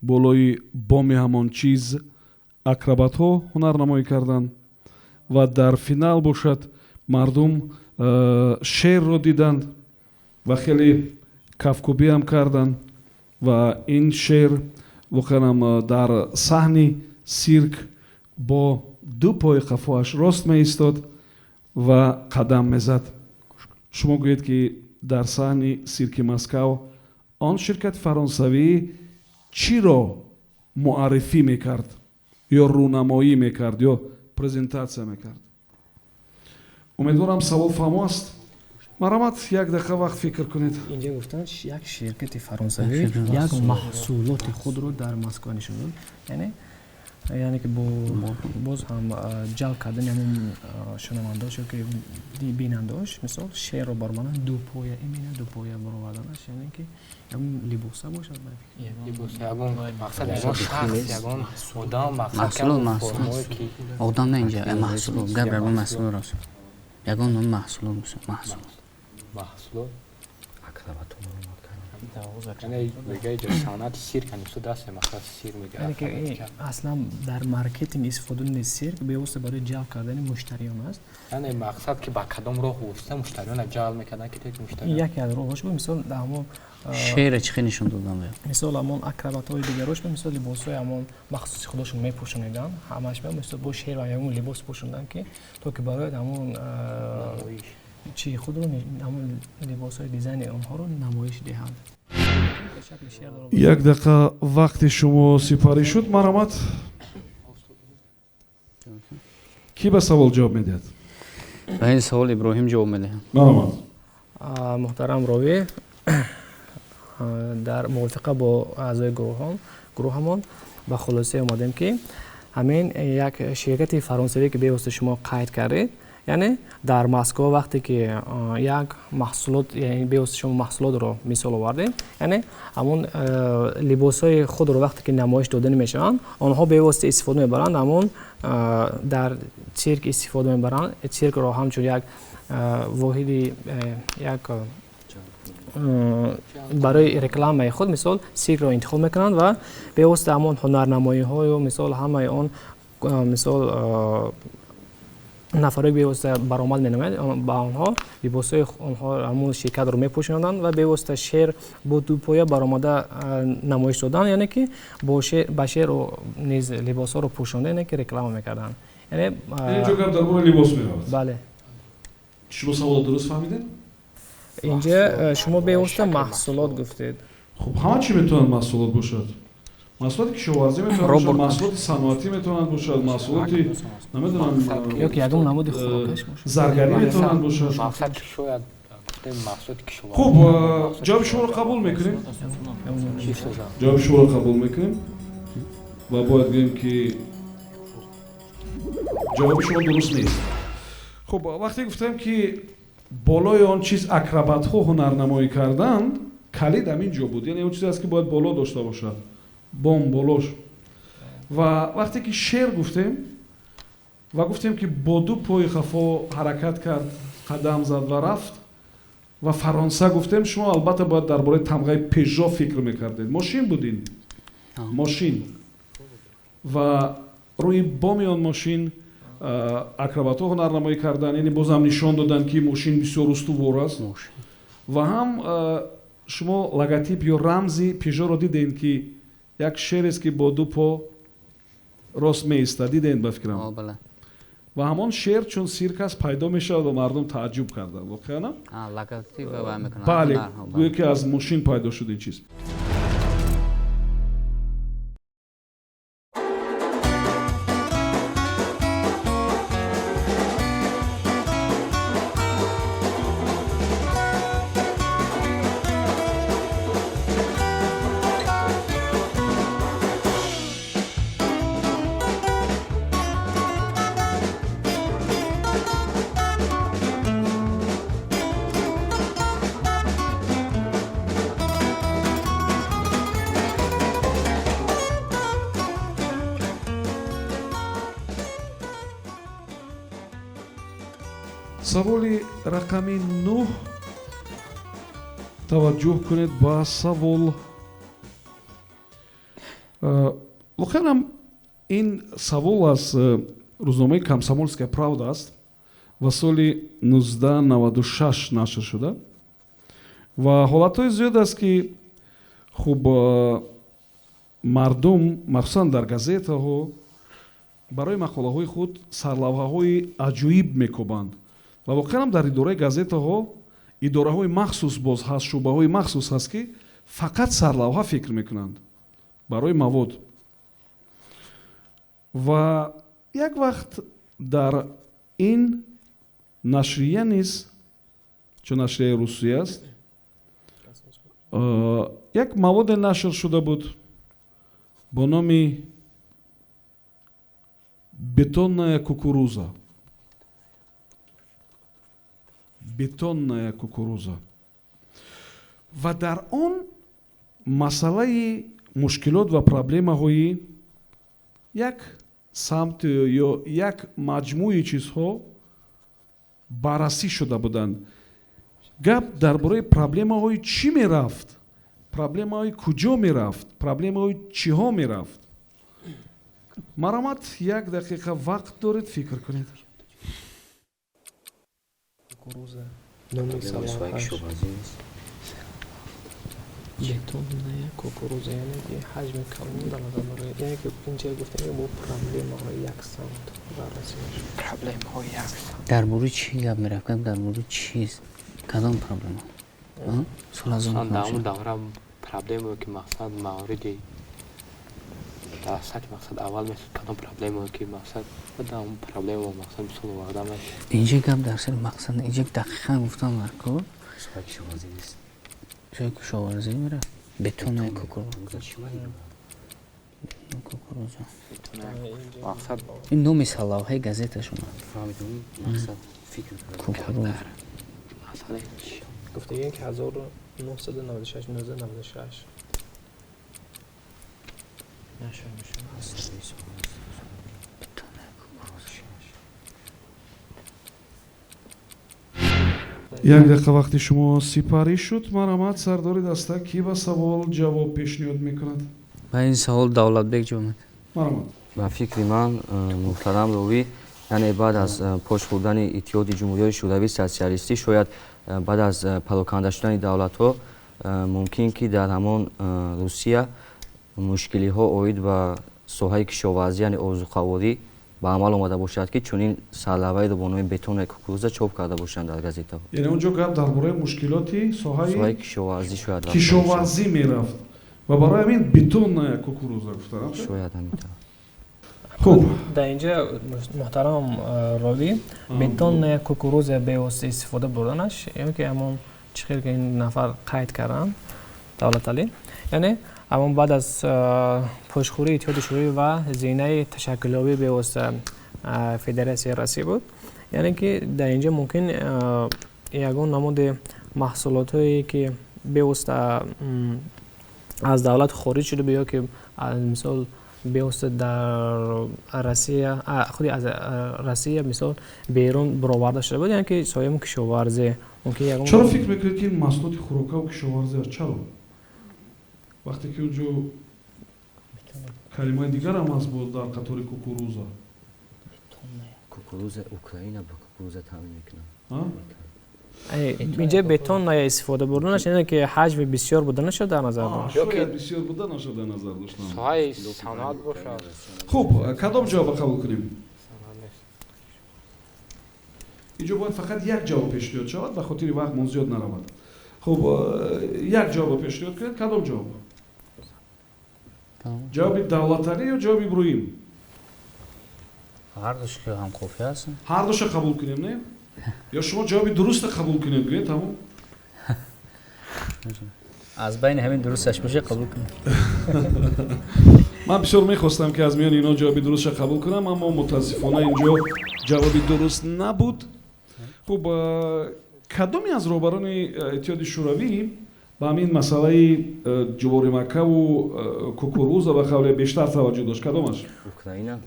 болои боми ҳамон чиз акробатҳо ҳунарнамоӣ карданд ва дар финал бошад, мардум шерро диданд ва хеле кафкӯбиам карданд. Ва ин шер воқеанам дар саҳни сирк бо ду пои қафоаш рост меистод ва қадам мезад. Шумо гӯед, ки дар саҳни сирки Москав он ширкати фаронсавӣ чиро муаррифӣ мекард ё рӯнамоӣ мекард ё презентатсия мекард? Умедворам, савол фаҳмо аст. Марҳамат, як дақиқа вақт фикр кунед. Инҷа гуфтанд, як ширкати фаронсавӣ як маҳсулоти худро дар Москва нишон дод, яъне ки бо боз ҳам ҷалб кардани ҳамон шунавандаош ё ки бинандаош, мисол, шерро баромадан дупоя, именно дупоя бароварданаш, яъне ки ягон либоса бошад. Ягон мақсад, ягон шахс, ягон одам, мақсад. Маҳсулот, одам на, инҷа маҳсулот, гап ягон маҳсулот рост, ягон номи маҳсулот, маҳсулот. Маҳсулот. Акробатҳо баромад карданд. Яъне мега ҷо санъати сирк ҳамисуд аст, мақсад сир мега. Яъне ки аслан дар маркетинг истифода сирк бевосита барои ҷалб кардани муштариён аст. Яъне мақсад ки ба кадом роҳ восита муштариёнро ҷалб мекарданд, ки то муштариён яке аз роҳҳош буд, мисол дар ҳамон шеъра чӣ хел нишон доданд? Мисол ҳамон акробатҳои дигарош, мисол либосҳои ҳамон махсуси худошон мепӯшониданд, ҳамаш мисол бо шер ва ягон либос пӯшонданд, ки то ки барои ҳамон чи худро, ҳамон либосҳои дизайни онҳоро намоиш диҳанд. Як дақиқа вақти шумо сипарӣ шуд, марҳамат. Кӣ ба савол ҷавоб медиҳад? Ба ин савол Иброҳим ҷавоб медиҳад. Марҳамат. Муҳтарам ровӣ, дар мувофиқа бо аъзои гурӯҳамон ба хулосае омадем, ки ҳамин як ширкати фаронсавӣ, ки бевосита шумо қайд кардед, яъне дар Москва вақте ки як маҳсулот, бевосита шумо маҳсулотро мисол овардем, яъне ҳамон либосҳои худро вақте ки намоиш доданӣ мешаванд, онҳо бевосита истифода мебаранд, ҳамон дар цирк истифода мебаранд, циркро ҳамчун як воҳиди як барои рекламаи худ, мисол циркро интихоб мекунанд ва бевосита ҳамон ҳунарнамоиҳою мисол ҳамаи он мисол нафаре бевосита баромад менамояд, ба онҳо либосҳои онҳо ҳамон ширкатро мепӯшонанд ва бевосита шер бо дупоя баромада намоиш доданд, яъне ки ба шер низ либосҳоро пӯшонда, яъне ки реклама мекарданд. Яъне инҷо гап дар бораи либос меравад. Бале. Шумо саволро дуруст фаҳмидед? Инҷа шумо бевосита маҳсулот гуфтед. Хуб, ҳама чӣ метавонад маҳсулот бошад? Маҳсулоти кишоварзӣ метавонад бошад, маҳсулоти саноатӣ метавонад бошад, маҳсулоти намедонам ё ки ягон намуди хӯрокаш бошад, заргарӣ метавонад бошад. Мақсад шояд гуфтем маҳсулоти кишоварзӣ. Хуб, ҷавоби шуморо қабул мекунем. Ҷавоби шуморо қабул мекунем ва бояд гӯем, ки ҷавоби шумо дуруст нест. Хуб, вақте гуфтем, ки болои он чиз акробатҳо ҳунарнамоӣ карданд, калид ҳамин ҷо буд, яъне он чизе аст, ки бояд боло дошта бошад, бом болош. Ва вақте ки шер гуфтем ва гуфтем, ки бо ду пои хафо ҳаракат кард, қадам зад ва рафт, ва Фаронса гуфтем, шумо албатта бояд дар бораи тамғаи Пежо фикр мекардед. Мошин буд ин мошин ва рӯи боми он мошин акробатҳо ҳунарнамоӣ карданд, яъне бозам нишон доданд, ки мошин бисёр устувор аст. Ва ҳам шумо логотип ё рамзи Пежоро дидем, ки як шерест, ки бо ду по рост меистад, дидем ба фикрам. Ва ҳамон шер чун сирк аст пайдо мешавад ва мардум тааҷҷуб карданд. Воқеан бале, гӯё ки аз мошин пайдо шуд ин чиз. Саволи рақами 9. Таваҷҷӯҳ кунед ба савол. Воқеан ин савол аз рӯзномаи «Комсомольская правда» аст ва соли 1996 нашр шуда. Ва ҳолатҳои зиёд аст, ки хуб мардум, махсусан дар газетаҳо, барои мақолаҳои худ сарлавҳаҳои аҷоиб мекобанд. Ва воқеан дар идораи газетаҳо идораҳои махсус боз ҳаст, шӯъбаҳои махсус ҳаст, ки фақат сарлавҳа фикр мекунанд барои мавод. Ва як вақт дар ин нашрия низ, чун нашрияи русия аст, як маводе нашр шуда буд бо номи «Бетонная кукуруза». Бетонная кукуруза. Ва дар он масъалаи мушкилот ва проблемаҳои як самт ё як маҷмӯи чизҳо баррасӣ шуда буданд. Гап дар бораи проблемаҳои чӣ мерафт, проблемаҳои куҷо мерафт, проблемаҳои чиҳо мерафт? Марҳамат, як дақиқа вақт доред, фикр кунед. Кукуруза. Номи Проблемаи соҳаи салоҳаш. кишоварзӣ нест. Бетонная кукуруза, яъне ки ҳаҷми калон дар назар дорад, яъне ки инҷа гуфтем, ки бо проблемаҳои як самт баррасӣ мешавад. Проблемаҳои як самт. Дар бораи чӣ гап мерафт? Гап дар бораи чиз, кадом проблема? Сол аз он Масалан, дар ҳамон давра проблемое ки, мақсад, мавриди дар сатҳи, мақсад, аввал месуд, кадом проблемое ки, мақсад, дар ҳамон проблема, мақсад, мисол оварда мешавад. Инҷа гап дар сари мақсад, инҷа дақиқан гуфтам дар кор. Соҳаи кишоварзӣ нест. Ҷои кишоварзӣ мерафт, бетонная кукуруза. Чӣ маъни дорад? Кукуруза. Мақсад. Ин номи сарлавҳаи газеташон. Фаҳмидум, мақсад, фикр кардам. Кукуруза. Масъалаи чӣ? Гуфтагием ки 1996, 1996. Бетонная кукуруза. Як дақиқа вақти шумо сипарӣ шуд. Марҳамат, сардори даста, кӣ ба савол ҷавоб пешниҳод мекунад? Ба ин савол Давлатбек ҷавоб медиҳад. Марҳамат. Ба фикри ман, муҳтарам ровӣ, яъне баъд аз пош хӯрдани Иттиҳоди Ҷумҳуриҳои Шӯравии Социалистӣ, шояд баъд аз пароканда шудани давлатҳо, мумкин ки дар ҳамон Русия мушкилиҳо оид ба соҳаи кишоварзӣ, яъне озуқаворӣ ба амал омада бошад, ки чунин сарлавҳаеро бо номи бетонная кукуруза чоп карда бошанд дар газетаҳо. Яъне он ҷо гап дар бораи мушкилоти соҳаи соҳаи кишоварзӣ шояд рафта бошад. кишоварзӣ мерафт ва барои ҳамин бетонная кукуруза гуфтанд. Шояд ҳамин тавр. Хуб. Дар инҷа, муҳтарам ровӣ, бетонная кукуруза бевосита истифода бурданаш, ё ки ҳамон чӣ хел ки ин нафар қайд карданд, Давлаталӣ, яъне ҳамон баъд аз пошхӯрии Иттиҳоди Шӯравӣ ва зинаи ташаккулёбии бевосита Федератсияи Россия буд, яъне ки дар инҷа мумкин ягон намуди маҳсулотҳое ки бевосита аз давлат хориҷ шуда, ё ки мисол бевосита дар Россия, худи аз Россия, мисол, берун бароварда шуда буд, яъне ки соҳаи кишоварзӣ мумкин ягон. Чаро фикр мекунед, ки ин маҳсулоти хӯрокаву кишоварзӣ аст? Чаро, вақте ки он ҷо калимаи дигарам аст боз дар қатори кукуруза? Кукуруза, Украина ба кукуруза таъмин мекунад. Инҷа бетонная истифода бурданаш, яъне ки ҳаҷми бисёр буданаша дар назар дошт. Шояд бисёр буданаша дар назар доштам. Соҳаи саноат бошад. Хуб, кадом ҷавоба қабул кунем? Саноат нест. Инҷо бояд фақат як ҷавоб пешниҳод шавад, ба хотири вақтмон зиёд наравад. Хуб, як ҷавоба пешниҳод кунед. Кадом ҷавоб? Ҷавоби Давлаталӣ ё ҷавоби Иброҳим? Ҳардуш ки ҳамқофия ҳастанд. Ҳардуша қабул кунем, не? Ё шумо ҷавоби дуруста қабул кунед, гӯед, тамом. Аз байни ҳамин дурусташ боша, қабул кунем. Ман бисёр мехостам, ки аз миёни инҳо ҷавоби дурустша қабул кунам, аммо мутаассифона инҷо ҷавоби дуруст набуд. Хуб, кадоме аз роҳбарони Иттиҳоди Шӯравӣ ба ҳамин масъалаи ҷуворимаккаву кукуруза ба қавле бештар таваҷҷӯҳ дошт? Кадомаш? Украина.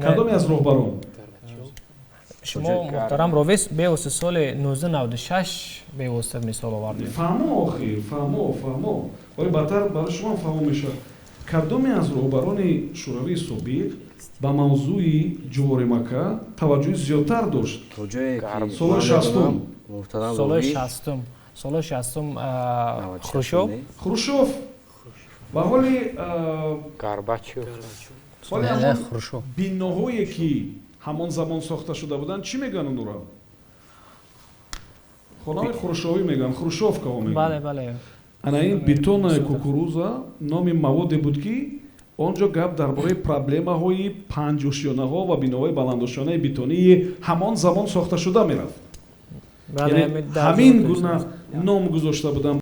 Кадоме аз роҳбарон? Шумо, муҳтарам ровӣ, бевосита соли 1996 бевосита мисол овардед. Фаҳмо, охир фаҳмо, фаҳмо, вале баъдтар барои шумо фаҳмо мешавад. Кадоме аз роҳбарони Шӯравии собиқ ба мавзӯи ҷуворимакка таваҷҷӯҳи зиёдтар дошт? То ҷое ки Солҳои 60-ум. Муҳтарам Солҳои ровӣ, 60-ум, солҳои 60-ум, Хрушов. Хрушов ба ҳоли Горбачев. ҳоли Не, ҳамон Хрушов. биноҳое ки ҳамон замон сохта шуда буданд, чӣ мегӯянд онро? Хонаҳои хрушовӣ мегӯянд, хрушовкаҳо мегӯянд. Бале, бале. Ана ин бетонная кукуруза номи маводе буд, ки он ҷо гап дар бораи проблемаҳои панҷошёнаҳо ва биноҳои баландошёнаи бетонии ҳамон замон сохташуда мерафт. Бале. Яъне ҳамин гуна ном гузошта буданд.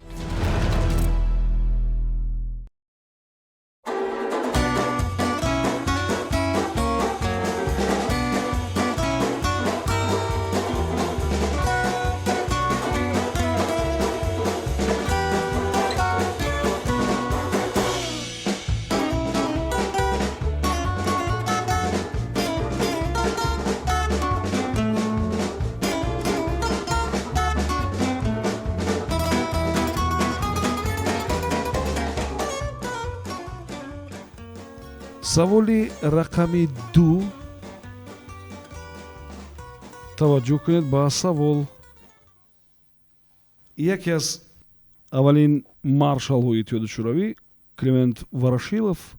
Саволи рақами 2. Таваҷҷӯҳ кунед ба савол. Яке аз аввалин маршалҳои Иттиҳоди Шӯравӣ, Климент Ворошилов,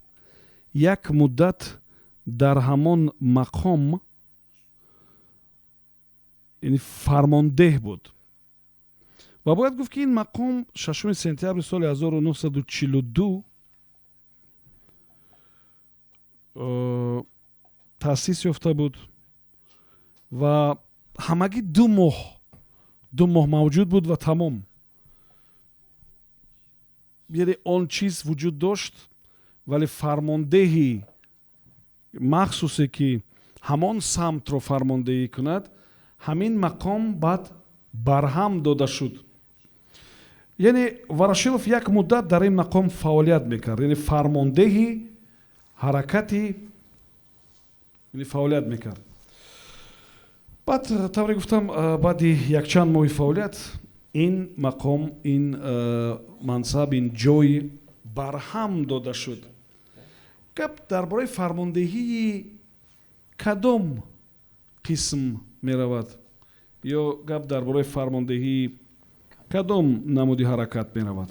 як муддат дар ҳамон мақом, яъне фармондеҳ буд. Ва бояд гуфт, ки ин мақом 6 сентябри соли 1942 таъсис ёфта буд ва ҳамагӣ 2 моҳ мавҷуд буд ва тамом. Яъне он чиз вуҷуд дошт, вале фармондеҳи махсусе, ки ҳамон самтро фармондеҳӣ кунад, ҳамин мақом баъд барҳам дода шуд. Яъне Ворошилов як муддат дар ин мақом фаъолият мекард, яъне фармондеҳи ҳаракати, яъне фаъолият мекард. Баъд, тавре гуфтам, баъди якчанд моҳи фаъолият ин мақом, ин мансаб, ин ҷой барҳам дода шуд. Гап дар бораи фармондеҳии кадом қисм меравад ё гап дар бораи фармондеҳии кадом намуди ҳаракат меравад?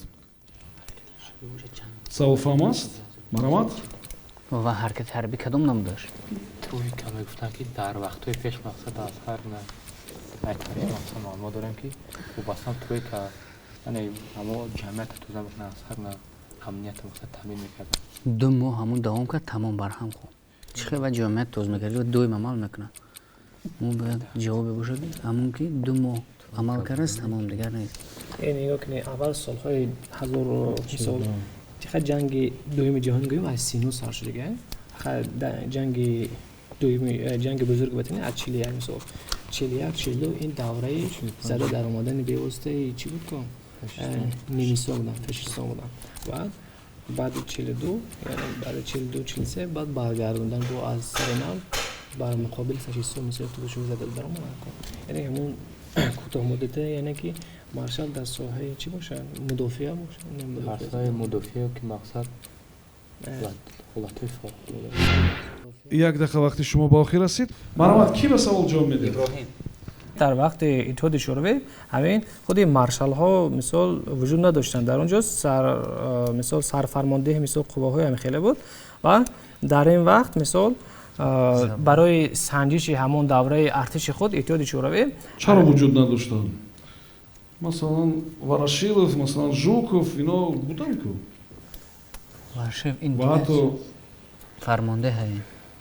Савол фаҳм аст? Марҳамат. Ва ҳаракати ҳарбӣ кадом намуд дошт? Тройка мегуфтанд, ки дар вақтҳои пеш, мақсад, аз ҳар таърих, мақсад, маълумот дорем, ки вобастан тройка, яъне ҳамо ҷамъията тоза мекунад, аз ҳар амнията, мақсад, таъмин мекарданд. 2 моҳ ҳамун давом кард, тамом, барҳам хӯрд. Чӣ хел ва ҷомиат тоз мекард ва доим амал мекунад? Мо бояд ҷавобе бошад, ҳамун ки 2 моҳ амал кардааст, тамом, дигар нест. Нигоҳ кунед, аввал солҳои ҳазору, мисол, чиха ҷанги дуюми ҷаҳон гӯем, аз 39 сар шудига, ҷанги дуюми, ҷанги бузурги ватанӣ аз 41, мисол, 41, 42, ин давраи зада дар омадани бевоситаи чӣ буд ко, немисҳо буданд, фашистҳо буданд. Баъд баъди 42, яъне баъди 42, 43, баъд баргардондан бо аз сари нав бар муқобили фашистҳо, мисол, тушо зада дар омаданд. Яъне ҳамун кӯтоҳмуддата, яъне ки маршал дар соҳаи чӣ бошад, мудофиа бошад. Дар соҳаи мудофиа, ки мақсад ҳолатҳои фавқулода. Як дақиқа вақти шумо ба охир расид. Марҳамат, кӣ ба савол ҷавоб медиҳад? Дар вақти Иттиҳоди Шӯравӣ ҳамин худи маршалҳо, мисол, вуҷуд надоштанд. Дар он ҷо сар, мисол, сарфармондеҳи, мисол, қувваҳои ҳамин хеле буд ва дар ин вақт, мисол, барои санҷиши ҳамон давраи артиши худ Иттиҳоди Шӯравӣ. Чаро вуҷуд надоштанд? Масалан, Ворошилов, масалан, Жуков, ино буданд ку. Ворошилов ин ва ҳатто фармонде ҳай.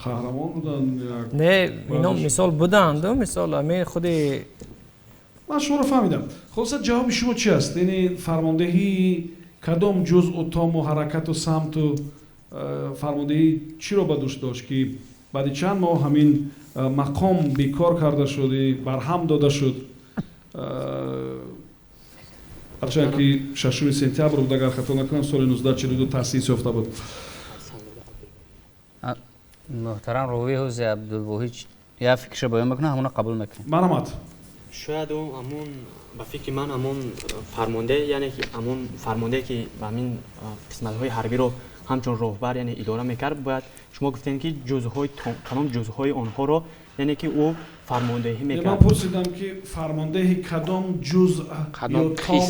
Қаҳрамон буданд. Не, ино, мисол, буданд, мисол, ҳамин худи Ман шуморо фаҳмидам. Хулоса, ҷавоби шумо чи аст? Яъне фармондеҳии кадом ҷузъу тому ҳаракату самту фармондеҳӣ чиро ба дӯш дошт, ки баъди чанд моҳ ҳамин мақом бекор карда шуд, барҳам дода шуд? Ҳарчанд ки 6 сентябр буд, агар хато накунам, соли 1942 таъсис ёфта буд. Муҳтарам ровӣ, ҳози Абдулвоҳид як фикрша баён мекунад, ҳамона қабул мекунем. Марҳамат. Шояд ӯ ҳамун, ба фикри ман, ҳамун фармонде, яъне ки ҳамун фармонде, ки ба ҳамин қисматҳои ҳарбиро ҳамчун роҳбар, яъне идора мекард, бояд, шумо гуфтем, ки ҷузъҳои, кадом ҷузъҳои онҳоро, яъне ки ӯ фармондеҳӣ мекард. Ман пурсидам, ки фармондеҳи кадом ҷузъ ё том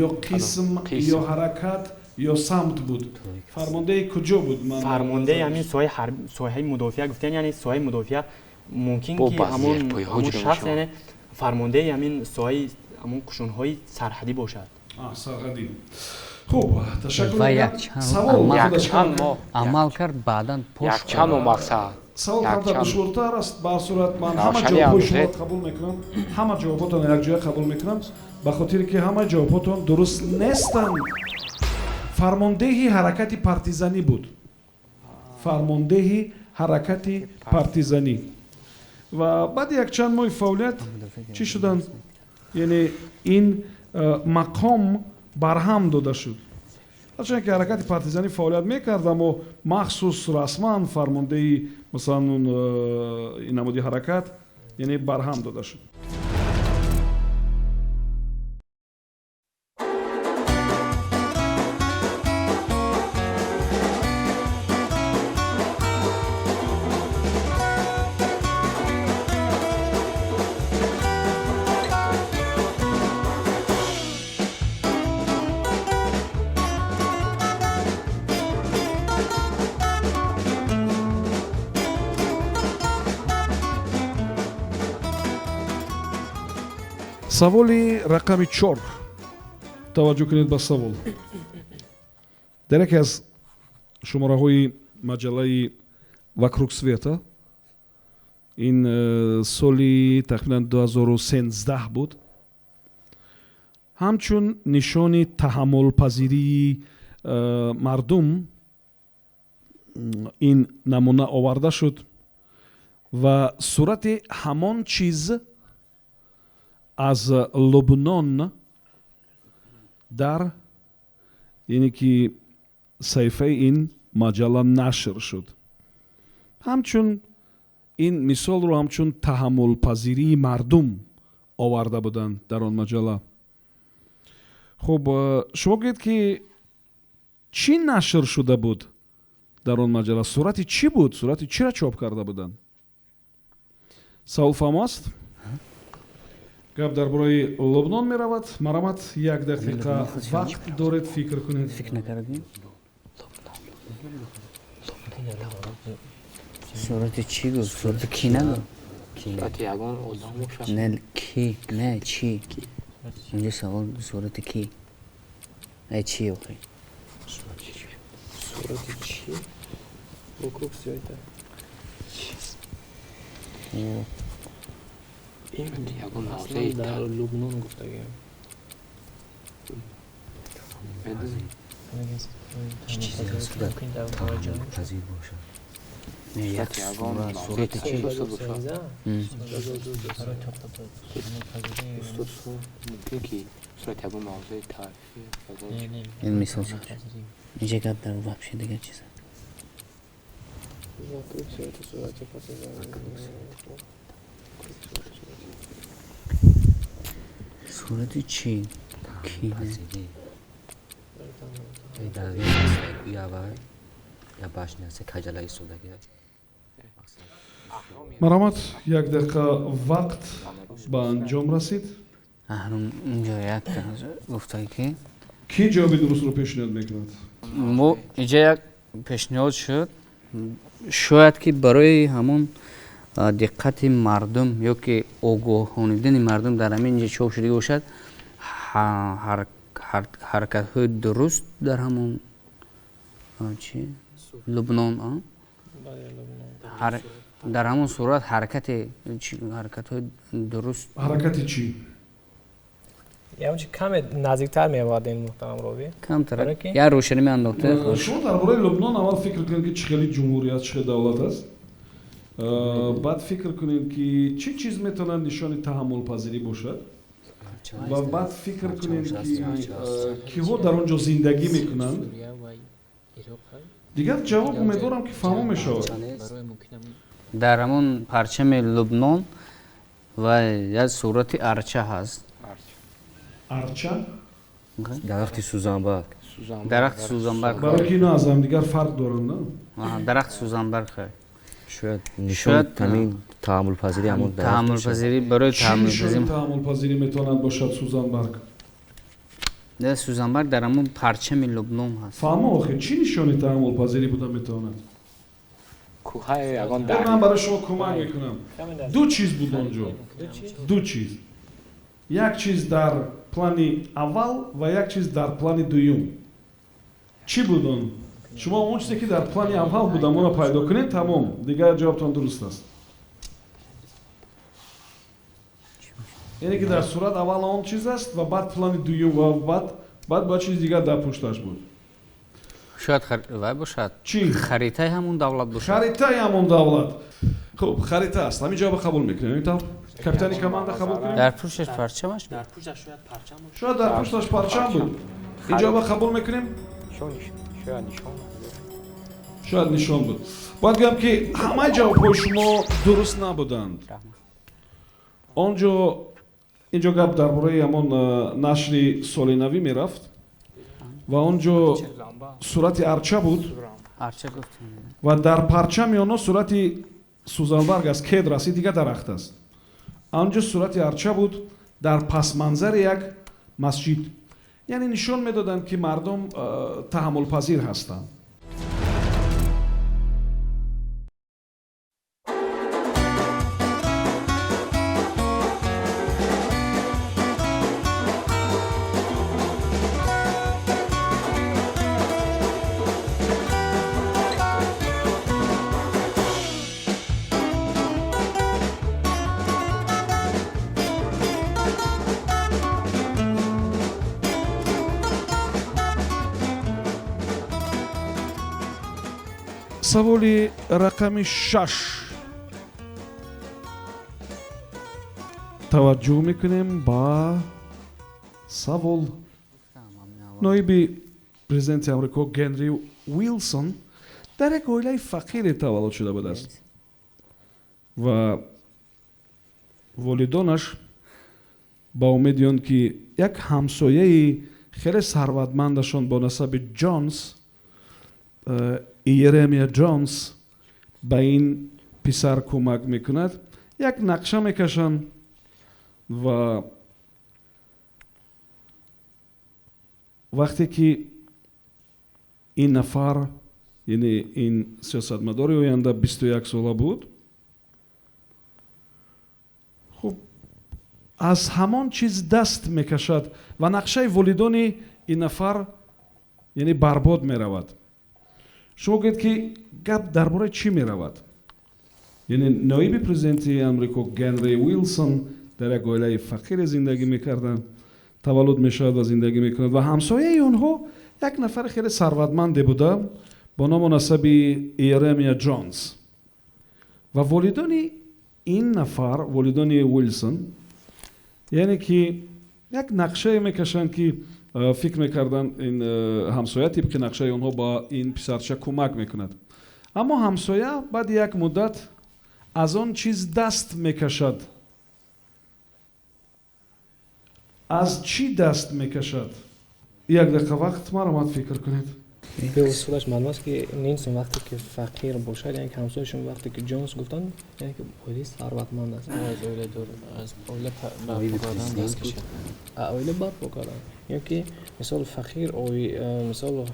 ё қисм ё ҳаракат ё самт буд, фармондеҳи куҷо буд? Фармондеҳи ҳамин соҳаи мудофиа гуфтем, яъне соҳаи мудофиа мумкин ки ҳамон шахс, яъне фармондеҳи ҳамин соҳаи ҳамон қушунҳои сарҳадӣ бошад. Сарҳадӣ. Хуб, ташаккур. Амал кард, баъдан. Якчанд моҳ, мақсад. Савол камтар душвортар аст. Ба ҳар сурат, ман ҳама ҷавобҳои шуморо қабул мекунам, ҳама ҷавобҳотонро якҷоя қабул мекунам, ба хотире ки ҳама ҷавобҳотон дуруст нестанд. Фармондеҳи ҳаракати партизанӣ буд, фармондеҳи ҳаракати партизанӣ. Ва баъди якчанд моҳи фаъолият чӣ шуданд? Яъне ин мақом барҳам дода шуд. Ҳарчанд ки ҳаракати партизанӣ фаъолият мекард, аммо махсус расман фармондеҳи, масалан, ин намуди ҳаракат, яъне барҳам дода шуд. Саволи рақами 4. Таваҷҷӯҳ кунед ба савол. Дар яке аз шумораҳои маҷаллаи «Вокруг света», ин соли тақрибан 2013 буд, ҳамчун нишони таҳаммулпазирии мардум ин намуна оварда шуд ва сурати ҳамон чиз аз Лубнон дар, яъне ки, саҳифаи ин маҷалла нашр шуд. Ҳамчун ин мисолро ҳамчун таҳаммулпазирии мардум оварда буданд дар он маҷалла. Хуб, шумо гӯед, ки чӣ нашр шуда буд дар он маҷалла? Сурати чӣ буд? Сурати чиро чоп карда буданд? Савол фаҳмо аст? Гап дар бораи Лубнон меравад. Марамат, як дақиқа вақт доред, фикр кунед. Фикр накардем. Сурати чӣ гуфт? Сурати кӣ нагуфт? Сурати ягон одам бошад. Не, кӣ, не, чӣ. Инҷо савол сурати кӣ. Ай, чӣ охи? Сурати чӣ? Вокруг света. Ягон Аслан мавзеи дар Лубнон гуфтагиам. Медонӣ? Чӣ чизе аст, ки таҳаммулпазир бошад? Не, як Сурати ягон сурат, мавзеи сурати чӣ? таърихӣ бошад. Устод, мумкин ки сурати ягон мавзеи таърихӣ, ягон Ин мисол чӣ? Инҷа гап дар вообще дигар чиз. Вокруг света сурати пас аз Сурати чӣ? Кӣ? Не. Таҳаммулпазирӣ. Дар явай я башня аст, каҷала истодагӣ. Марамат, як дақиқа вақт ба анҷом расид. Аҳрум, инҷо як гуфта ки Кӣ ҷавоби дурустро пешниҳод мекунад? Мо инҷа як пешниҳод шуд, шояд ки барои ҳамон диққати мардум ё ки огоҳонидани мардум дар ҳамин ҷо чоп шудагӣ бошад, ҳаракатҳои дуруст дар ҳамон чи Лубнон, а? Дар ҳамон сурат ҳаракати ҳаракатҳои дуруст. Ҳаракати чӣ? Ягон чи каме наздиктар меовардем, муҳтарам ровӣ. Камтар Барои ки? як рӯшанӣ меандохта. Шумо дар бораи Лубнон аввал фикр кунед, ки чӣ хели ҷумҳурӣ аст, чӣ хел давлат аст. Баъд фикр кунед, ки чӣ чиз метавонад нишони таҳаммулпазирӣ бошад, ва баъд фикр кунед, ки киҳо дар он ҷо зиндагӣ мекунанд. Дигар ҷавоб, умедворам, ки фаҳмо мешавад. Дар ҳамон парчами Лубнон ва як сурати арча ҳаст. Арча? Дарахти сӯзанбарг. Дарахти сӯзанбарг. Барои ки ино аз ҳамдигар фарқ доранд, на? Аҳа, дарахти сӯзанбарг. Шояд нишони ҳамин таҳаммулпазирӣ ҳамон дарахт бошад. Таҳаммулпазирӣ барои Чӣ нишони таҳаммулпазирӣ. таҳаммулпазирӣ метавонад бошад сӯзанбарг? Не, сӯзанбарг дар ҳамон парчами Лубнон ҳаст. Фаҳмо, охир, чӣ нишони таҳаммулпазирӣ буда метавонад? Кӯҳаи ягон Ман барои шумо кӯмак мекунам. Ду чиз буд он ҷо, ду чиз: як чиз дар плани аввал ва як чиз дар плани дуюм. Чӣ буд он? Шумо он чизе, ки дар плани аввал буд, амонро пайдо кунед, тамом, дигар ҷавобтон дуруст аст. Яъне ки дар сурат аввал он чиз аст ва баъд плани дуюм ва баъд бояд чизи дигар дар пушташ буд. Шояд вай бошад. Чӣ? Харитаи ҳамон давлат бошад. Харитаи ҳамон давлат. Хуб, харита аст. Ҳамин ҷавоба қабул мекунем, ин тавр, капитани команда, қабул кунем? Дар пушташ парчамаш. Дар пушташ шояд парчам бошад. Шояд дар пушташ парчам буд. Ин ҷавоба қабул мекунем? Шояд нишон. Шояд нишон буд. Бояд гӯям, ки ҳамаи ҷавобҳои шумо дуруст набуданд. Он ҷо, инҷо гап дар бораи ҳамон нашри соли навӣ мерафт ва он ҷо сурати арча буд. Арча гуфтем. Ва дар парчами онҳо сурати сӯзанбарг аст, кедр аст, ин дигар дарахт аст. Анҷо сурати арча буд дар пасманзари як масҷид, яъне нишон медоданд, ки мардум таҳаммулпазир ҳастанд. Саволи рақами 6. Таваҷҷӯҳ мекунем ба савол. Ноиби президенти Амрико Генри Уилсон дар як оилаи фақире таваллуд шуда будааст ва волидонаш ба умеди он ки як ҳамсояи хеле сарватмандашон бо насаби Ҷонс, Иеремия Ҷонс, ба ин писар кӯмак мекунад, як нақша мекашанд ва вақте ки ин нафар, яъне ин сиёсатмадори оянда 21 сола буд, хуб аз ҳамон чиз даст мекашад ва нақшаи волидони ин нафар яъне барбод меравад. Шумо гӯед ки гап дар бораи чӣ меравад? Яъне ноиби президенти Амрико Генри Уилсон дар як оилаи фақире зиндагӣ мекарданд, таваллуд мешавад ва зиндагӣ мекунад ва ҳамсояи онҳо як нафари хеле сарватманде буда бо ному насаби Иеремия Ҷонс. Ва волидони ин нафар, волидони Уилсон, яъне ки як нақшае мекашанд ки фикр мекарданд ин ҳамсоя тибқи нақшаи онҳо ба ин писарча кӯмак мекунад. Аммо ҳамсоя баъди як муддат аз он чиз даст мекашад. Аз чӣ даст мекашад? Як дақиқа вақт, маромад фикр кунед. Беусулаш маълум аст ки Нилсон вақте ки фақир бошад, яъне ки ҳамсояшон вақте ки Ҷонс гуфтанд, яъне ки оилаи сарватманд аст. Аз оила дур, аз оила барпо кардан даст кашид. Оила барпо кардан. Ё ки мисол фақир мисол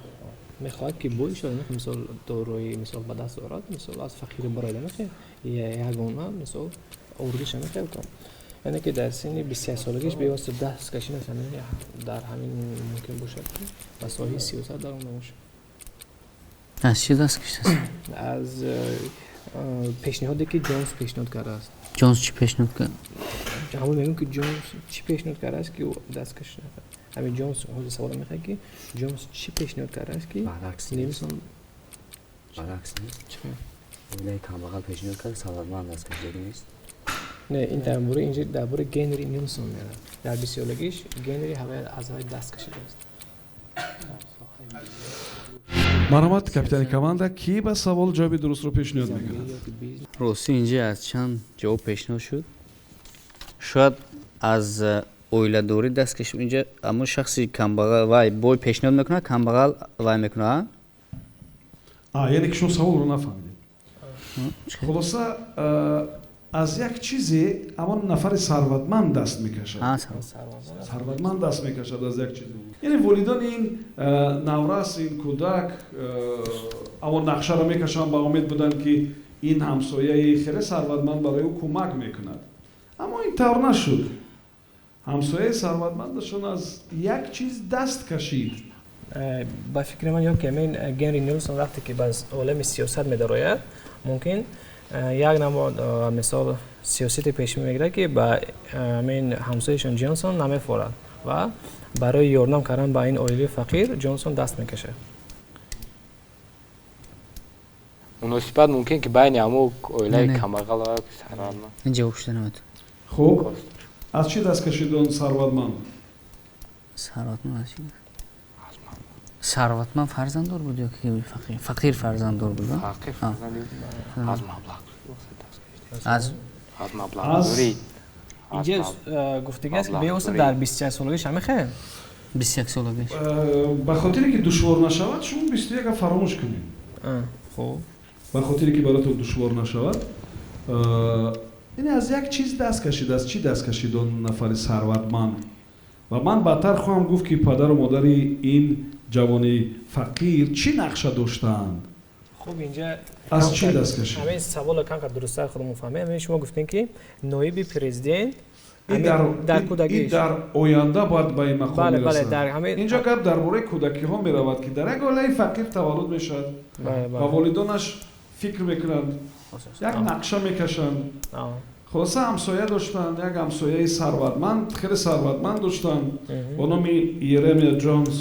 мехоҳад ки бой шавад, мисол дорои мисол ба даст орад, мисол аз фақири барояда мехоҳад, ягона мисол орзуша мехоҳад кунад. Яъне ки дар синни 21 солагиш бевосита даст кашидан аст, дар ҳамин мумкин бошад ки ба соҳаи сиёсат дар омада бошад. Аз чӣ даст кашидааст? Аз пешниҳоде ки Ҷонс пешниҳод кардааст. Ҷонс чӣ пешниҳод кард? Ҳамон мегӯям ки Ҷонс чӣ пешниҳод кардааст ки ӯ даст кашида. Ҳамин Ҷонс ҳозир саволо мехоҳад ки Ҷонс чӣ пешниҳод кардааст ки Нилсон баръакс нест? Оилаи камбағал пешниҳод кард, сарватманд даст кашида нест? Не, ин дар бораи инҷо дар бораи Генри Нилсон меравад. Дар 20 солагиш Генри аз ҳавай даст кашидааст. Марҳамат, капитани команда, ки ба савол ҷавоби дурустро пешниҳод мекунад? Ростӣ инҷа аз чанд ҷавоб пешниҳод шуд. Шояд аз оиладорӣ даст кашид. Инҷа ҳамон шахси камбағал вай бой пешниҳод мекунад, камбағал вай мекунад. Яъне ки шумо саволро нафаҳмидед. Хулоса, аз як чизе ҳамон нафари сарватманд даст мекашад. Сарватманд даст мекашад аз як чизе. Яъне волидони ин наврас, ин кӯдак ҳамон нақшаро мекашанд, ба умед буданд ки ин ҳамсояи хеле сарватманд барои ӯ кӯмак мекунад. Аммо ин тавр нашуд. Ҳамсояи сарватмандашон аз як чиз даст кашид. Ба фикри ман, ё ки ҳамин Генри Нилсон вақте ки ба олами сиёсат медарояд, мумкин як намуд мисол сиёсате пеш мегирад ки ба ҳамин ҳамсояшон Ҷонсон намефорад ва барои ёрдам кардан ба ин оилаи фақир Ҷонсон даст мекашад. Муносибат мумкин ки байни ҳамо оилаи камбағал ва сарватманд. Ин ҷавоб шуда наметавонад. Хуб, аз чӣ даст кашид он сарватманд? Сарватманд аз чӣ? Сарватманд фарзанддор буд ё ки фақир? Фақир фарзанддор буд? Фақир фарзанд аз маблағ. Аз аз маблағгузорӣ. Инҷа гуфтагӣ аст ки бевосита дар 21 солагиш ҳамихел? 21 солагиш. Ба хотире ки душвор нашавад, шумо 21 фаромӯш кунед. Хуб. Ба хотире ки баротон душвор нашавад, яъне аз як чиз даст кашид. Аз чӣ даст кашид он нафари сарватманд? Ва ман баъдтар хоҳам гуфт ки падару модари ин ҷавони фақир чӣ нақша доштаанд. Хуб, инҷа аз чӣ даст кашид? Ҳамин саволро камкар дурусттар худамон фаҳмем. Ҳамин шумо гуфтем ки ноиби президент дар кӯдакиш дар оянда бояд ба ин мақом мерасад. Инҷо гап дар бораи кӯдакиҳо меравад ки дар як оилаи фақир таваллуд мешавад ва волидонаш фикр мекунанд, як нақша мекашанд. Хулоса, ҳамсоя доштанд, як ҳамсояи сарватманд, хеле сарватманд доштанд бо номи Иеремия Ҷонс.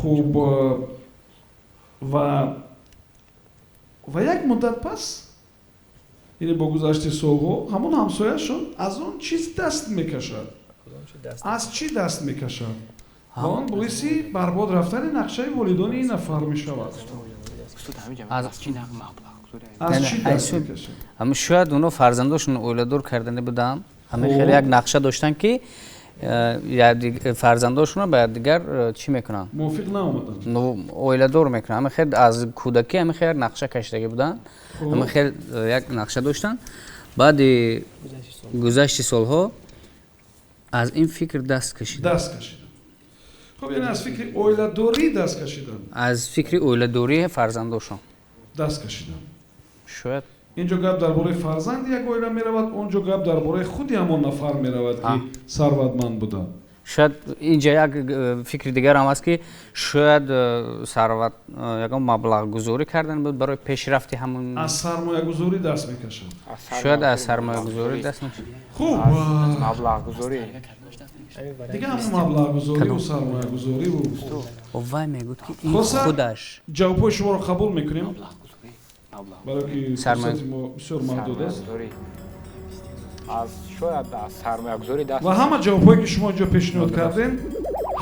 Хуб, ва Ва як муддат пас, яъне бо гузашти солҳо, ҳамон ҳамсояшон аз он чиз даст мекашад. Аз чӣ даст мекашад? Ва он боиси барбод рафтани нақшаи волидони ин нафар мешавад. Аз чӣ даст мекашад? Шояд оно фарзандошон оиладор кардани буданд, ҳамин хеле як нақша доштанд, ки фарзандошонро ба якдигар чӣ мекунанд? Мувофиқ наомаданд. Оиладор мекунанд. Ҳамин хел аз кӯдакӣ ҳамин хел як нақша кашидагӣ буданд, ҳамин хел як нақша доштанд. Баъди гузашти солҳо аз ин фикр даст кашиданд. Даст кашиданд. Хуб, яъне аз фикри оиладорӣ даст кашиданд. Аз фикри оиладории фарзандошон даст кашиданд. Шояд инҷо гап дар бораи фарзанди як оила меравад, он ҷо гап дар бораи худи ҳамон нафар меравад, ки сарватманд буданд. Шояд инҷа як фикри дигар ҳам аст, ки шояд сарват ягон маблағгузорӣ кардан буд барои пешрафти ҳамон. Аз сармоягузорӣ даст мекашад. Шояд аз сармоягузорӣ даст мекашад. Хуб, маблағгузорӣ дига ҳамон маблағгузориву сармоягузориву. Вай мегӯд, ки ин худаш. Ҷавобҳои шуморо қабул мекунем, барое ки фурсати мо бисёр маҳдуд аст. Аз шояд аз сармоягузорӣ даст. Ва ҳама ҷавобҳое, ки шумо инҷо пешниҳод кардем,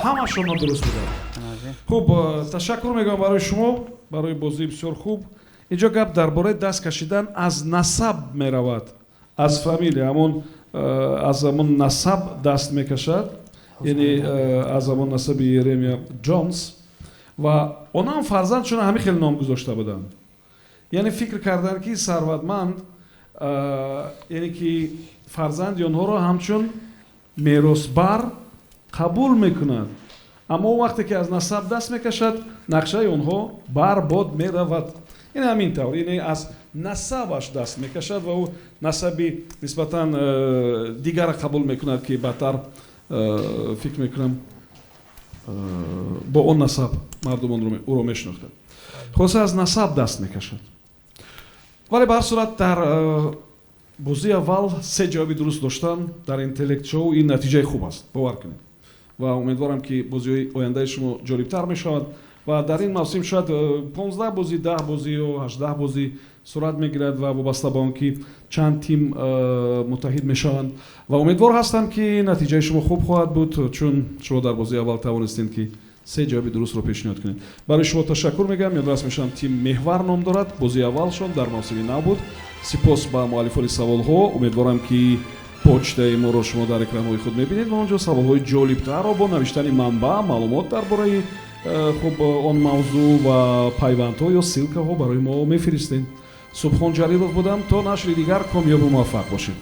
ҳамашон нодуруст буданд. Хуб, ташаккур мегӯям барои шумо барои бозии бисёр хуб. Инҷо гап дар бораи даст кашидан аз насаб меравад, аз фамилия, ҳамон аз ҳамон насаб даст мекашад, яъне аз ҳамон насаби Еремия Ҷонс. Ва онам фарзандшона ҳамин хел ном гузошта буданд, яъне фикр карданд, ки сарватманд, яъне ки фарзанди онҳоро ҳамчун меросбар қабул мекунад. Аммо он вақте ки аз насаб даст мекашад, нақшаи онҳо барбод меравад. Ин ҳамин тавр, яъне аз насабаш даст мекашад ва ӯ насаби нисбатан дигара қабул мекунад, ки баъдтар, фикр мекунам, бо он насаб мардум ӯро мешинохтанд. Хулоса, аз насаб даст мекашад. Вале ба ҳар сурат, дар бозии аввал се ҷавоби дуруст доштан дар интеллект шоу ин натиҷаи хуб аст, бовар кунед. Ва умедворам, ки бозиҳои ояндаи шумо ҷолибтар мешавад ва дар ин мавсим шояд 15 бозӣ, 10 бозӣ ё 18 бозӣ сурат мегирад ва вобаста ба он ки чанд тим муттаҳид мешаванд. Ва умедвор ҳастам, ки натиҷаи шумо хуб хоҳад буд, чун шумо дар бозии аввал тавонистед, ки се ҷавоби дурустро пешниҳод кунед. Барои шумо ташаккур мегӯям. Ёдрас мешавам, тим Меҳвар ном дорад, бозии аввалшон дар мавсими нав буд. Сипос ба муаллифони саволҳо. Умедворам, ки почтаи моро шумо дар экранҳои худ мебинед ва он ҷо саволҳои ҷолибтарро бо навиштани манбаъ, маълумот дар бораи хуб он мавзӯъ ва пайвандҳо ё ссылка ҳо барои мо мефиристед. Субҳон Ҷалилов будам. То нашри дигар комёбу муваффақ бошед.